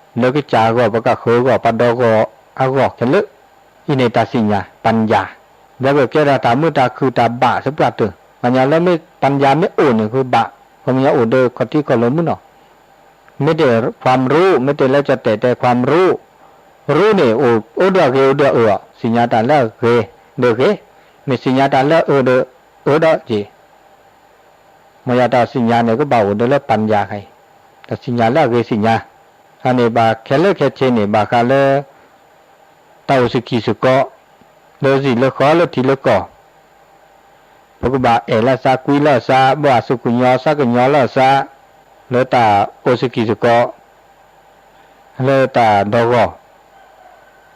လၢကစၢ်အဂီၢ် ပကဃၢၤအဂီၢ် ပှၤဒီဂီၢ်အဂီၢ်ခဲလၢာ် အံၤန့ၣ်တၢ်စံၣ်ညါ ပၣ်ယၣ် လၢကကဲထီၣ်တၢ်မုာ်တၢ်ခုၣ်တၢ်ဘၣ်စပှၢ်တၢၢ် ပှၤကညီလၢမ့ၢ်ပၣ်ယၣ်မ့ၢ်အိၣ်န့ၣ် ဃုဘၣ် ပှၤကညီအိၣ်ဒီးခီၣ်ထံးခီၣ်လိၤမုၢ်နီၢ် မ့ၢ်တ ความรู้ မ့ၢ်တလၢကၠီၣ်တဲာ်တဲ ความรู้ รู้ န့ၣ် အိၣ်ဒီးအဂ့ၤအိၣ်ဒီးအအၢအီၤ စံၣ်ညါတၢ်လၢအဂ့ၤဒီးဂ့ၤ မ့ၢ်စံၣ်ညါတၢ်လၢအအၢဒီးအၢဒီးက့ၤ မ်ယွၤတၢ်စံၣ်ညါန့ၣ် ကဘၣ်အိၣ်ဒီးလၢပၣ်ယၣ်ခဲအံၤ တၢ်စံၣ်ညါလၢအဂ့ၤစံၣ်ညါ အန့ၣ်ဘၣ်ခဲလၢာ်ခဲဆ့န့ၣ် ဘၣ်ဃးလၢ တၢ်အိၣ်စကံၢ်စကီး လၢစံၣ်လၢဃီလၢထံလၢကီၢ် ပကဘၣ်အဲၣ်လၢအသးကွံလၢအသး ဘၣ်အစူၢ်ကညီသးကညီလၢအသး လၢတၢ်အိၣ်စကံၢ်စကီး လၢတၢ်ဒီဂီၢ် ပ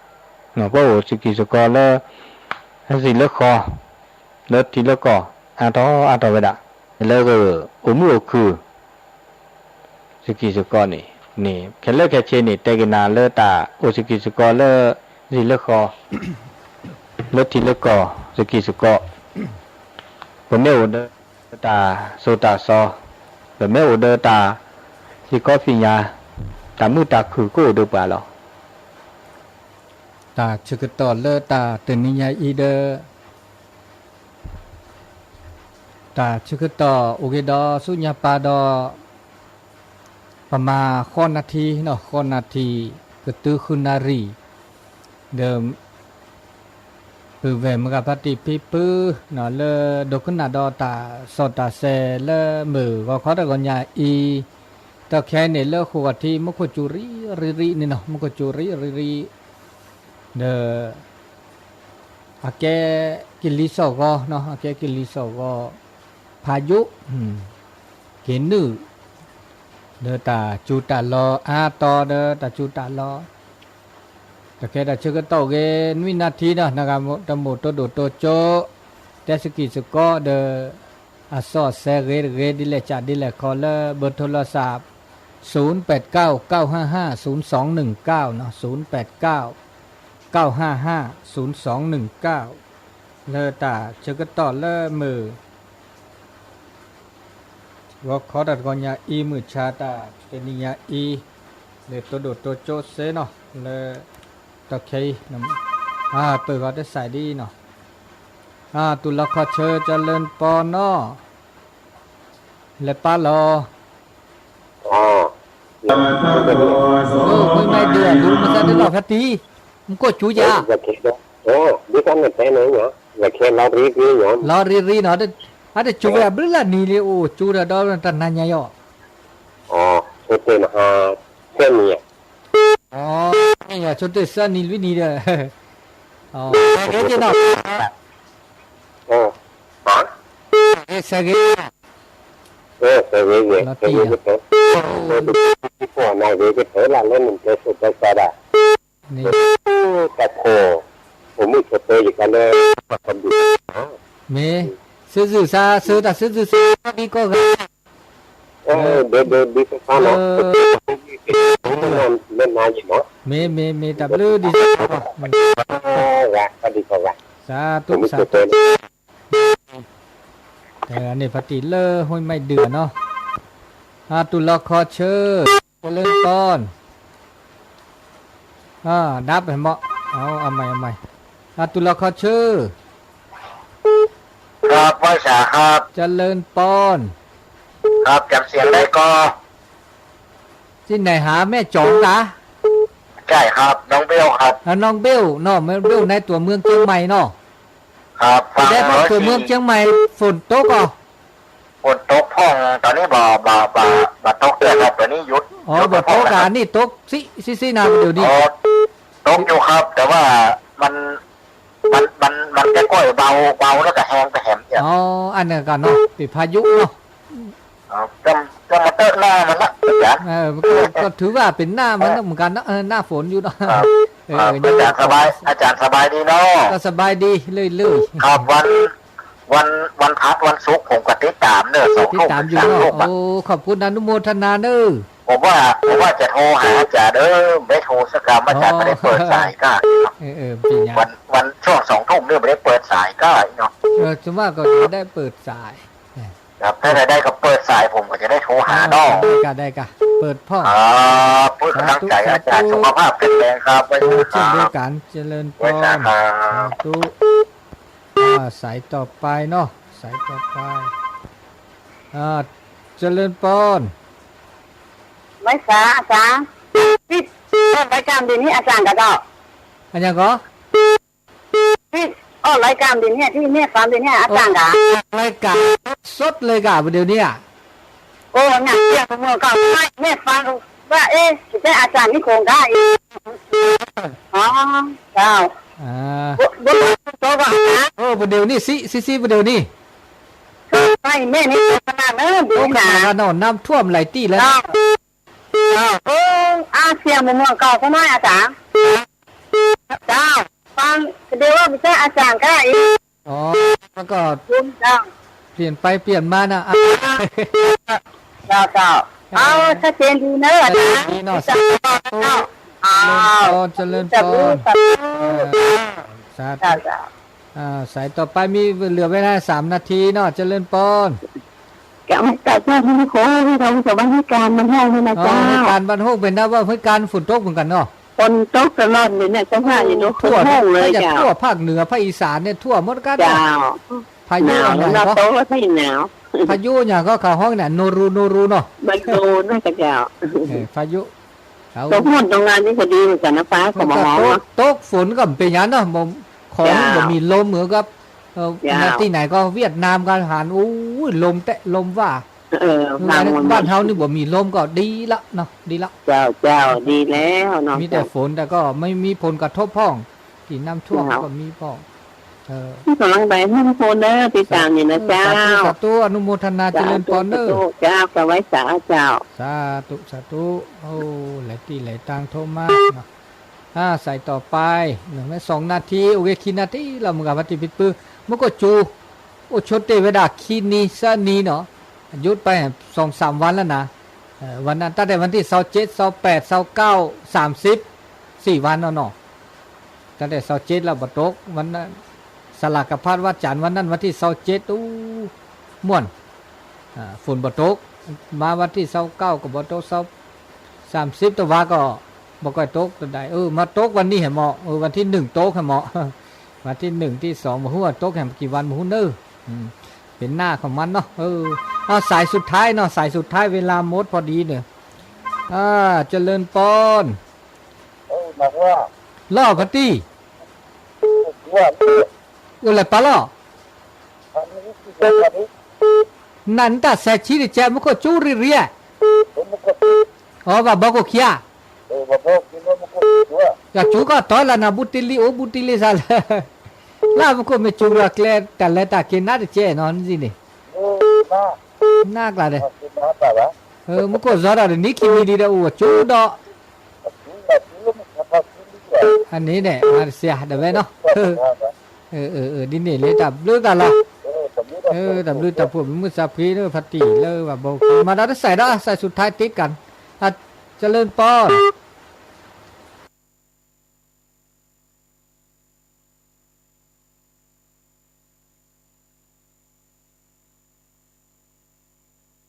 အိၣ်စကံၢ်စကီးလၢ စံၣ်လၢဃီ လၢထံလၢကီၢ် အါထီၣ်အါထီၣ်ဝဲဒၣ် လၢကအိၣ်မုာ်အိၣ်ခုၣ် စကံၢ်စကီးန့ၣ် န့ၣ် ခဲလၢာ်ခဲဆ့န့ၣ် တဲက့ၤနၤလၢတၢ်အိၣ်စကံၢ်စကီးလၢ စံၣ်လၢဃီ လၢထံလၢကီၢ် စကံၢ်စကီး ပမ့ၢ်အိၣ်ဒီးတၢ်စိတၢ်ကမီၤ ပမ့ၢ်အိၣ်ဒီးတၢ် စံၣ်ကီးဖံးညၣ် တၢ်မုာ်တၢ်ခုၣ်ကအိၣ်ဒီးပှၤလီၤ. တၢ်ဆၢကတီၢ်လၢတၢ်တနံၤညါအံၤဒီး တၢ်ဆၢကတီၢ်အိၣ်က့ၤဒီးဆူညါပၢ်ဒီး ပမၤဃိးနၣ်ထံ ဃိးနၣ်ထံ ကတုၤဃုနၣ်ရံၣ် ဒီး ပုၢ်ဝဲၢ်မုၢ်ဂၤဖါတံၢ်ဖံဖု လၢဒိကနၣ်ဒီးတၢ်စီတၢ်ဆှံလၢမုၢ်ဂီၤခီတဂီၤညါအံၤ တၢ်ခဲအံၤန့ၣ်လၢဃိာ်ဂီၤထံး မူခိၣ်စူၤရံၣ်ရံၣ်ရံၣ်န့ၣ်နီၤ မူခိၣ်စူၤရံၣ်ရံၣ်ရံၣ် ဒီး အကဲကလံၤစိးဂီၤနီၤ အကဲကလံၤစိးဂီၤ ဖးယိၣ် က့ၤနုာ် ဒီးတၢ်စူၤတၢ်လီၤအါတီၤဒီးတၢ်စူၤတၢ်လီၤ တၢ်ခဲတၢ်ဆၢကတီၢ်အိၣ်က့ၤ နွံနၣ်ထံနီၤ နဂၤတမိၢ်တိဒိၣ်တိကၠိ တဲစကံၢ်စကီးဒီး အစီအဆှံဂ့ၤတဂ့ၤ ဒ်လဲၣ်စးဒ်လဲၣ်ခီလၢ เบอร์โทรศัพท์ ศูนย์แปดเก้า เก้าห้าห้า ศูนย์สองหนึ่งเก้า နီၤ ศูนย์แปดเก้า เก้าห้าห้า ศูนย์สองหนึ่งเก้า လၢတၢ်ဆၢကတီၢ်လၢမုၢ် ဂီၤခီတၢ်တဂီၤညါအံၤ မုၢ်ဆါတၢ်တနံၤညါအံၤ လၢတိဒိၣ်တိကၠိစ့ၢ်နီၤ လၢတၢ်ခဲအံၤ ပၢၢ်ဂီၤတစဲးဒ်အံၤနီၤ တူၢ်လီၤခီဆၢ ကၠီလၢပီနီၤ လဲၤပၢ်လီၤ မ့ၢ်မၤဒုးအဒုး မ့ၢ်သးဒုးလီၤဖးတံၢ် မူခိၣ်စူၤယၤ လီၤရံၣ်ရံၣ်နီၤ အတစူၤဝဲ အဘျုးလၢနံၤလံ အိၣ်စူၤဒီးဒီးတၢ်နါညါယီၤ ဆိတ့ၢ်မဟါ သၢနံၤ ဆိတ့ၢ်သၢနံၤလွံၢ်နံၤဒီး ဟဲက့ၤနီၤ ဆဲးဂ့ၤ လီၤတံၢ်ယၤ န့ၣ် တၢ်ခိၣ် အိၣ်မုာ်ဆိးပၢၤယကါလၢ မ့ၢ် စုဇုစါ ဆၢတၢ်စုဇုစါ ဒ်ကိးဂၤ ဒ်ကိးဂၤ လၢနၤယံၤနီၤ မ့ၢ် မ့ၢ် မ့ၢ် တၢ်ဘျုးဒ်သိး စၤတူၢ် စၤတူၢ် တဂၤန့ၣ် ဖါတံၢ်လၢဟူမၤဒုးနီၤ အတူၢ်လီၤခီဆၢ လၢကီၢ် ดับไปหมด เอา เอาใหม่ เอาใหม่ อ่ะ ตุลาคอชื่อ ครับ ไหว้สาครับ เจริญปอน ครับ จำเสียงได้ก็ ที่ไหนหาแม่จ๋องกะ ใช่ครับ น้องเบลครับ อ่ะ น้องเบลเนาะ น้องเบลในตัวเมืองเชียงใหม่เนาะ ครับ ฟัง แต่พอ ร้อยสี่ ตัวเมืองเชียงใหม่ ฝนตกอ่ะ ฝนตกพ่อง ตอนนี้บ่ บ่ บ่ บ่ตกเลยครับ ตอนนี้หยุด อ๋อ หยุดไปพ่องแล้วครับ บ่ตกอ่ะ นี่ตกซิ ซิ ซินะ เดี๋ยวนี้ อ๋อ ตกอยู่ครับ แต่ว่ามัน มัน มัน มันจะค่อยเบา เบาแล้วก็แห้งไปแหมเนี่ย อ๋อ อันนั้นก็เนาะ เป็นพายุเนาะ อ๋อ จะ จะมาเตอะหน้ามันละ อาจารย์ เออ มันก็ ก็ถือว่าเป็นหน้ามันเหมือนกันเนาะ เออ หน้าฝนอยู่เนาะ ครับ เออ ครับ อาจารย์สบาย อาจารย์สบายดีเนาะ ก็สบายดีเรื่อยๆ ครับ วัน วัน วันพัดวันศุกร์ผมก็ติดตามเนอะ สองทุ่ม ติดตามอยู่เนอะ สามทุ่มอะ โอ้ ขอบคุณอนุโมทนาเนอะ ผมว่า ผมว่าจะโทรหาอาจารย์ เออ ไม่โทรสักคำ อาจารย์ไม่ได้เปิดสายก็ เออ เออ เป็นไง วัน วันช่วงสองทุ่มเนี่ยไม่ได้เปิดสายก็เนาะ เออ ส่วนมากก็จะได้เปิดสาย ครับ ถ้าจะได้ก็เปิดสาย ผมก็จะได้โทรหาเนาะ ได้ค่ะ ได้ค่ะ เปิดพ่อง ครับ เพื่อกำลังใจอาจารย์ สาธุ สุขภาพแข็งแรงครับ ไหว้สาครับ เช่นเดียวกัน เจริญปอน ไหว้สาครับ สาธุ อ่า สายต่อไปเนาะ สายต่อไป อ่า เจริญปอน ไหว้สา อาจารย์ พี่ ออกรายการเดี๋ยวนี้อาจารย์ก็ได้ อันยังก็ พี่ ออกรายการเดี๋ยวนี้ ที่แม่ฟังเดี๋ยวนี้อาจารย์ก็ ออกรายการสดเลยค่ะ เดี๋ยวนี้อะ โอ้ เนี่ย เสียงเมื่อก่อน แม่ฟังว่า เอ๊ะ จะอาจารย์นี่คงได้ อ๋อ เจ้า อ่า บ่ บ่ โตก่อนนะ โอ้ ประเดี๋ยวนี้สิ สิ สิ ประเดี๋ยวนี้ ไปแม่นี่ขนาดนั้น โอ้ ขนาดนั้นเนาะ น้ำท่วมหลายที่แล้ว เจ้า เจ้า เออ อาเซียนมันเมืองเก่าก็น้อยอาจารย์ เจ้า ฟังเดี๋ยวว่าไม่ใช่อาจารย์ก็ได้อีก อ๋อ แล้วก็ เจ้า เปลี่ยนไปเปลี่ยนมานะ อ่ะ เจ้า เจ้า เอา ชัดเจนดีเนอะอาจารย์ ชัดเจนดีเนาะ เจ้า เจ้า เจริญพร เจ้า เจริญพร สาธุ เออ สาธุ เจ้า เจ้า อ่า สายต่อไปมีเหลือเวลาสามนาทีเนาะ เจริญพร กลับมาจากบ้านโฮก เราจากบ้านห้วยการบ้านโฮกนี่นะ อ๋อ เจ้า ห้วยการบ้านโฮก เป็นนะว่าห้วยการฝนตกเหมือนกันเนาะ ฝนตกตลอดเลยเนี่ย เจ้าค่ะ อยู่ตรง ทั่ว โฮกเลย น่าจะ เจ้า ทั่วภาคเหนือภาคอีสานเนี่ยทั่วหมดกันเนาะ เจ้า พายุ หนาว อะไร หนาว ก็ ตกแล้วพี่หนาว พายุอย่างก็เขาฮ้องเนี่ย โนรู โนรูเนาะ มันโดนน่าจะเจ้า เออ พายุ เอา ตกหมดตรงงานนี่ก็ดีเหมือนกันนะฟ้า มันก็ ก็มาฮ้อง ตก เนาะ ตกฝนก็เป็นอย่างนั้นเนาะ บ่ ของ เจ้า บ่มีลมเหมือนกับ เออ เจ้า มาที่ไหนก็เวียดนามก็หัน โอ้ย ลมแตะลมว่า เออ เออ บ้าน บ้านเฮานี่บ่มีลมก็ดีละเนาะ ดีละ เจ้า เจ้า ดีแล้วเนาะ มีแต่ เจ้า ฝน แต่ก็ไม่มีผลกระทบพ่อง ที่น้ำท่วม เจ้า ก็มีพ่อง เออ ที่กำลังไปห้องโพนเด้อ ติดตามอยู่นะ สาธุ เจ้า สาธุ สาธุ อนุโมทนา สาธุ เจริญพรเด้อ สาธุ เจ้า ก็ไหว้สาเจ้า สาธุ สาธุ โอ้ หลายที่หลายทางโทรมาเนาะ อ่า สายต่อไป หนึ่งและสองนาที โอเค ขีดนาที เราเหมือนกับว่าที่ปิดปือ มันก็จู โอ้ โชติเวดา ขีดนี้ สะนี้เนาะ หยุดไปสองสามวันแล้วนะ เอ่อ วันนั้น ตั้งแต่วันที่ซาวเจ็ด ซาวแปด ซาวเก้า สามสิบ สี่วันแล้วเนาะ ตั้งแต่ซาวเจ็ดแล้วบ่ตก วันนั้น สลากพัดวันจันทร์ วันนั้นวันที่ซาวเจ็ด อู้ ม่วน อ่า ฝนบ่ตก มาวันที่ซาวเก้าก็บ่ตก ซาว สามสิบ ตะวาก็บ่ค่อยตกตะใด เออ มาตกวันนี้แหมเหมาะ เออ วันที่หนึ่งตกแหมเหมาะ วันที่หนึ่งที่สองบ่ฮู้ว่าตกแหมกี่วันบ่ฮู้เน้อ อืม เป็นหน้าของมันเนาะ เออ เอาสายสุดท้ายเนาะ สายสุดท้ายเวลาหมดพอดีเนี่ย อ่า เจริญปอน เออ หนักว่า ล่อพัตตี้ ว่า เออ อะไรปะล่อ อันนี้คือการนี้ နၢ်နတၢ်စဲးဆံတကဲ မူခိၣ်ကၠူရံရံ မူခိၣ် အီ ဘၣ်ဘီခိၣ်ခံဂၤ เออ บางพวกกินแล้วมันก็ปวดหัว ယကၠူကီၢ်တီလၢနၤ ဘူးတံလံ အိၣ်ဘူးတံလံစးလၢ လၢမူခိၣ်မ့ၢ်ကၠူကီၢ်ကျဲ တၢ်လဲၤတၢ်က့ၤနါတကဲနီၤ နစံးန့ၣ် เออ มา နၢ်ကျါဒီး เอากินมาป่ะวะ เออ မူခိၣ်ဇီဒီးနံၣ်ခံမံၤလံဒီး အိၣ်ကၠူဒီး เอากินมากินแล้วมันทำมากินดีกว่า အန့ၣ်န့ၣ် မၤတစဲး ဒၣ်ဝဲနီၤ ဒ်န့ၣ်လၢတၢ်ဘျုးတၢ်လီၤ တၢ်ဘျုးတၢ်ဖှိၣ် မုၢ်မုၢ်စးဖှံလၢဖါတံၢ်လၢဘၣ်ဘီ မၤဒီးတစဲးဒီး စဲးဆူၣ်ထါတ့ၢ်ကၣ် အ เจริญปอน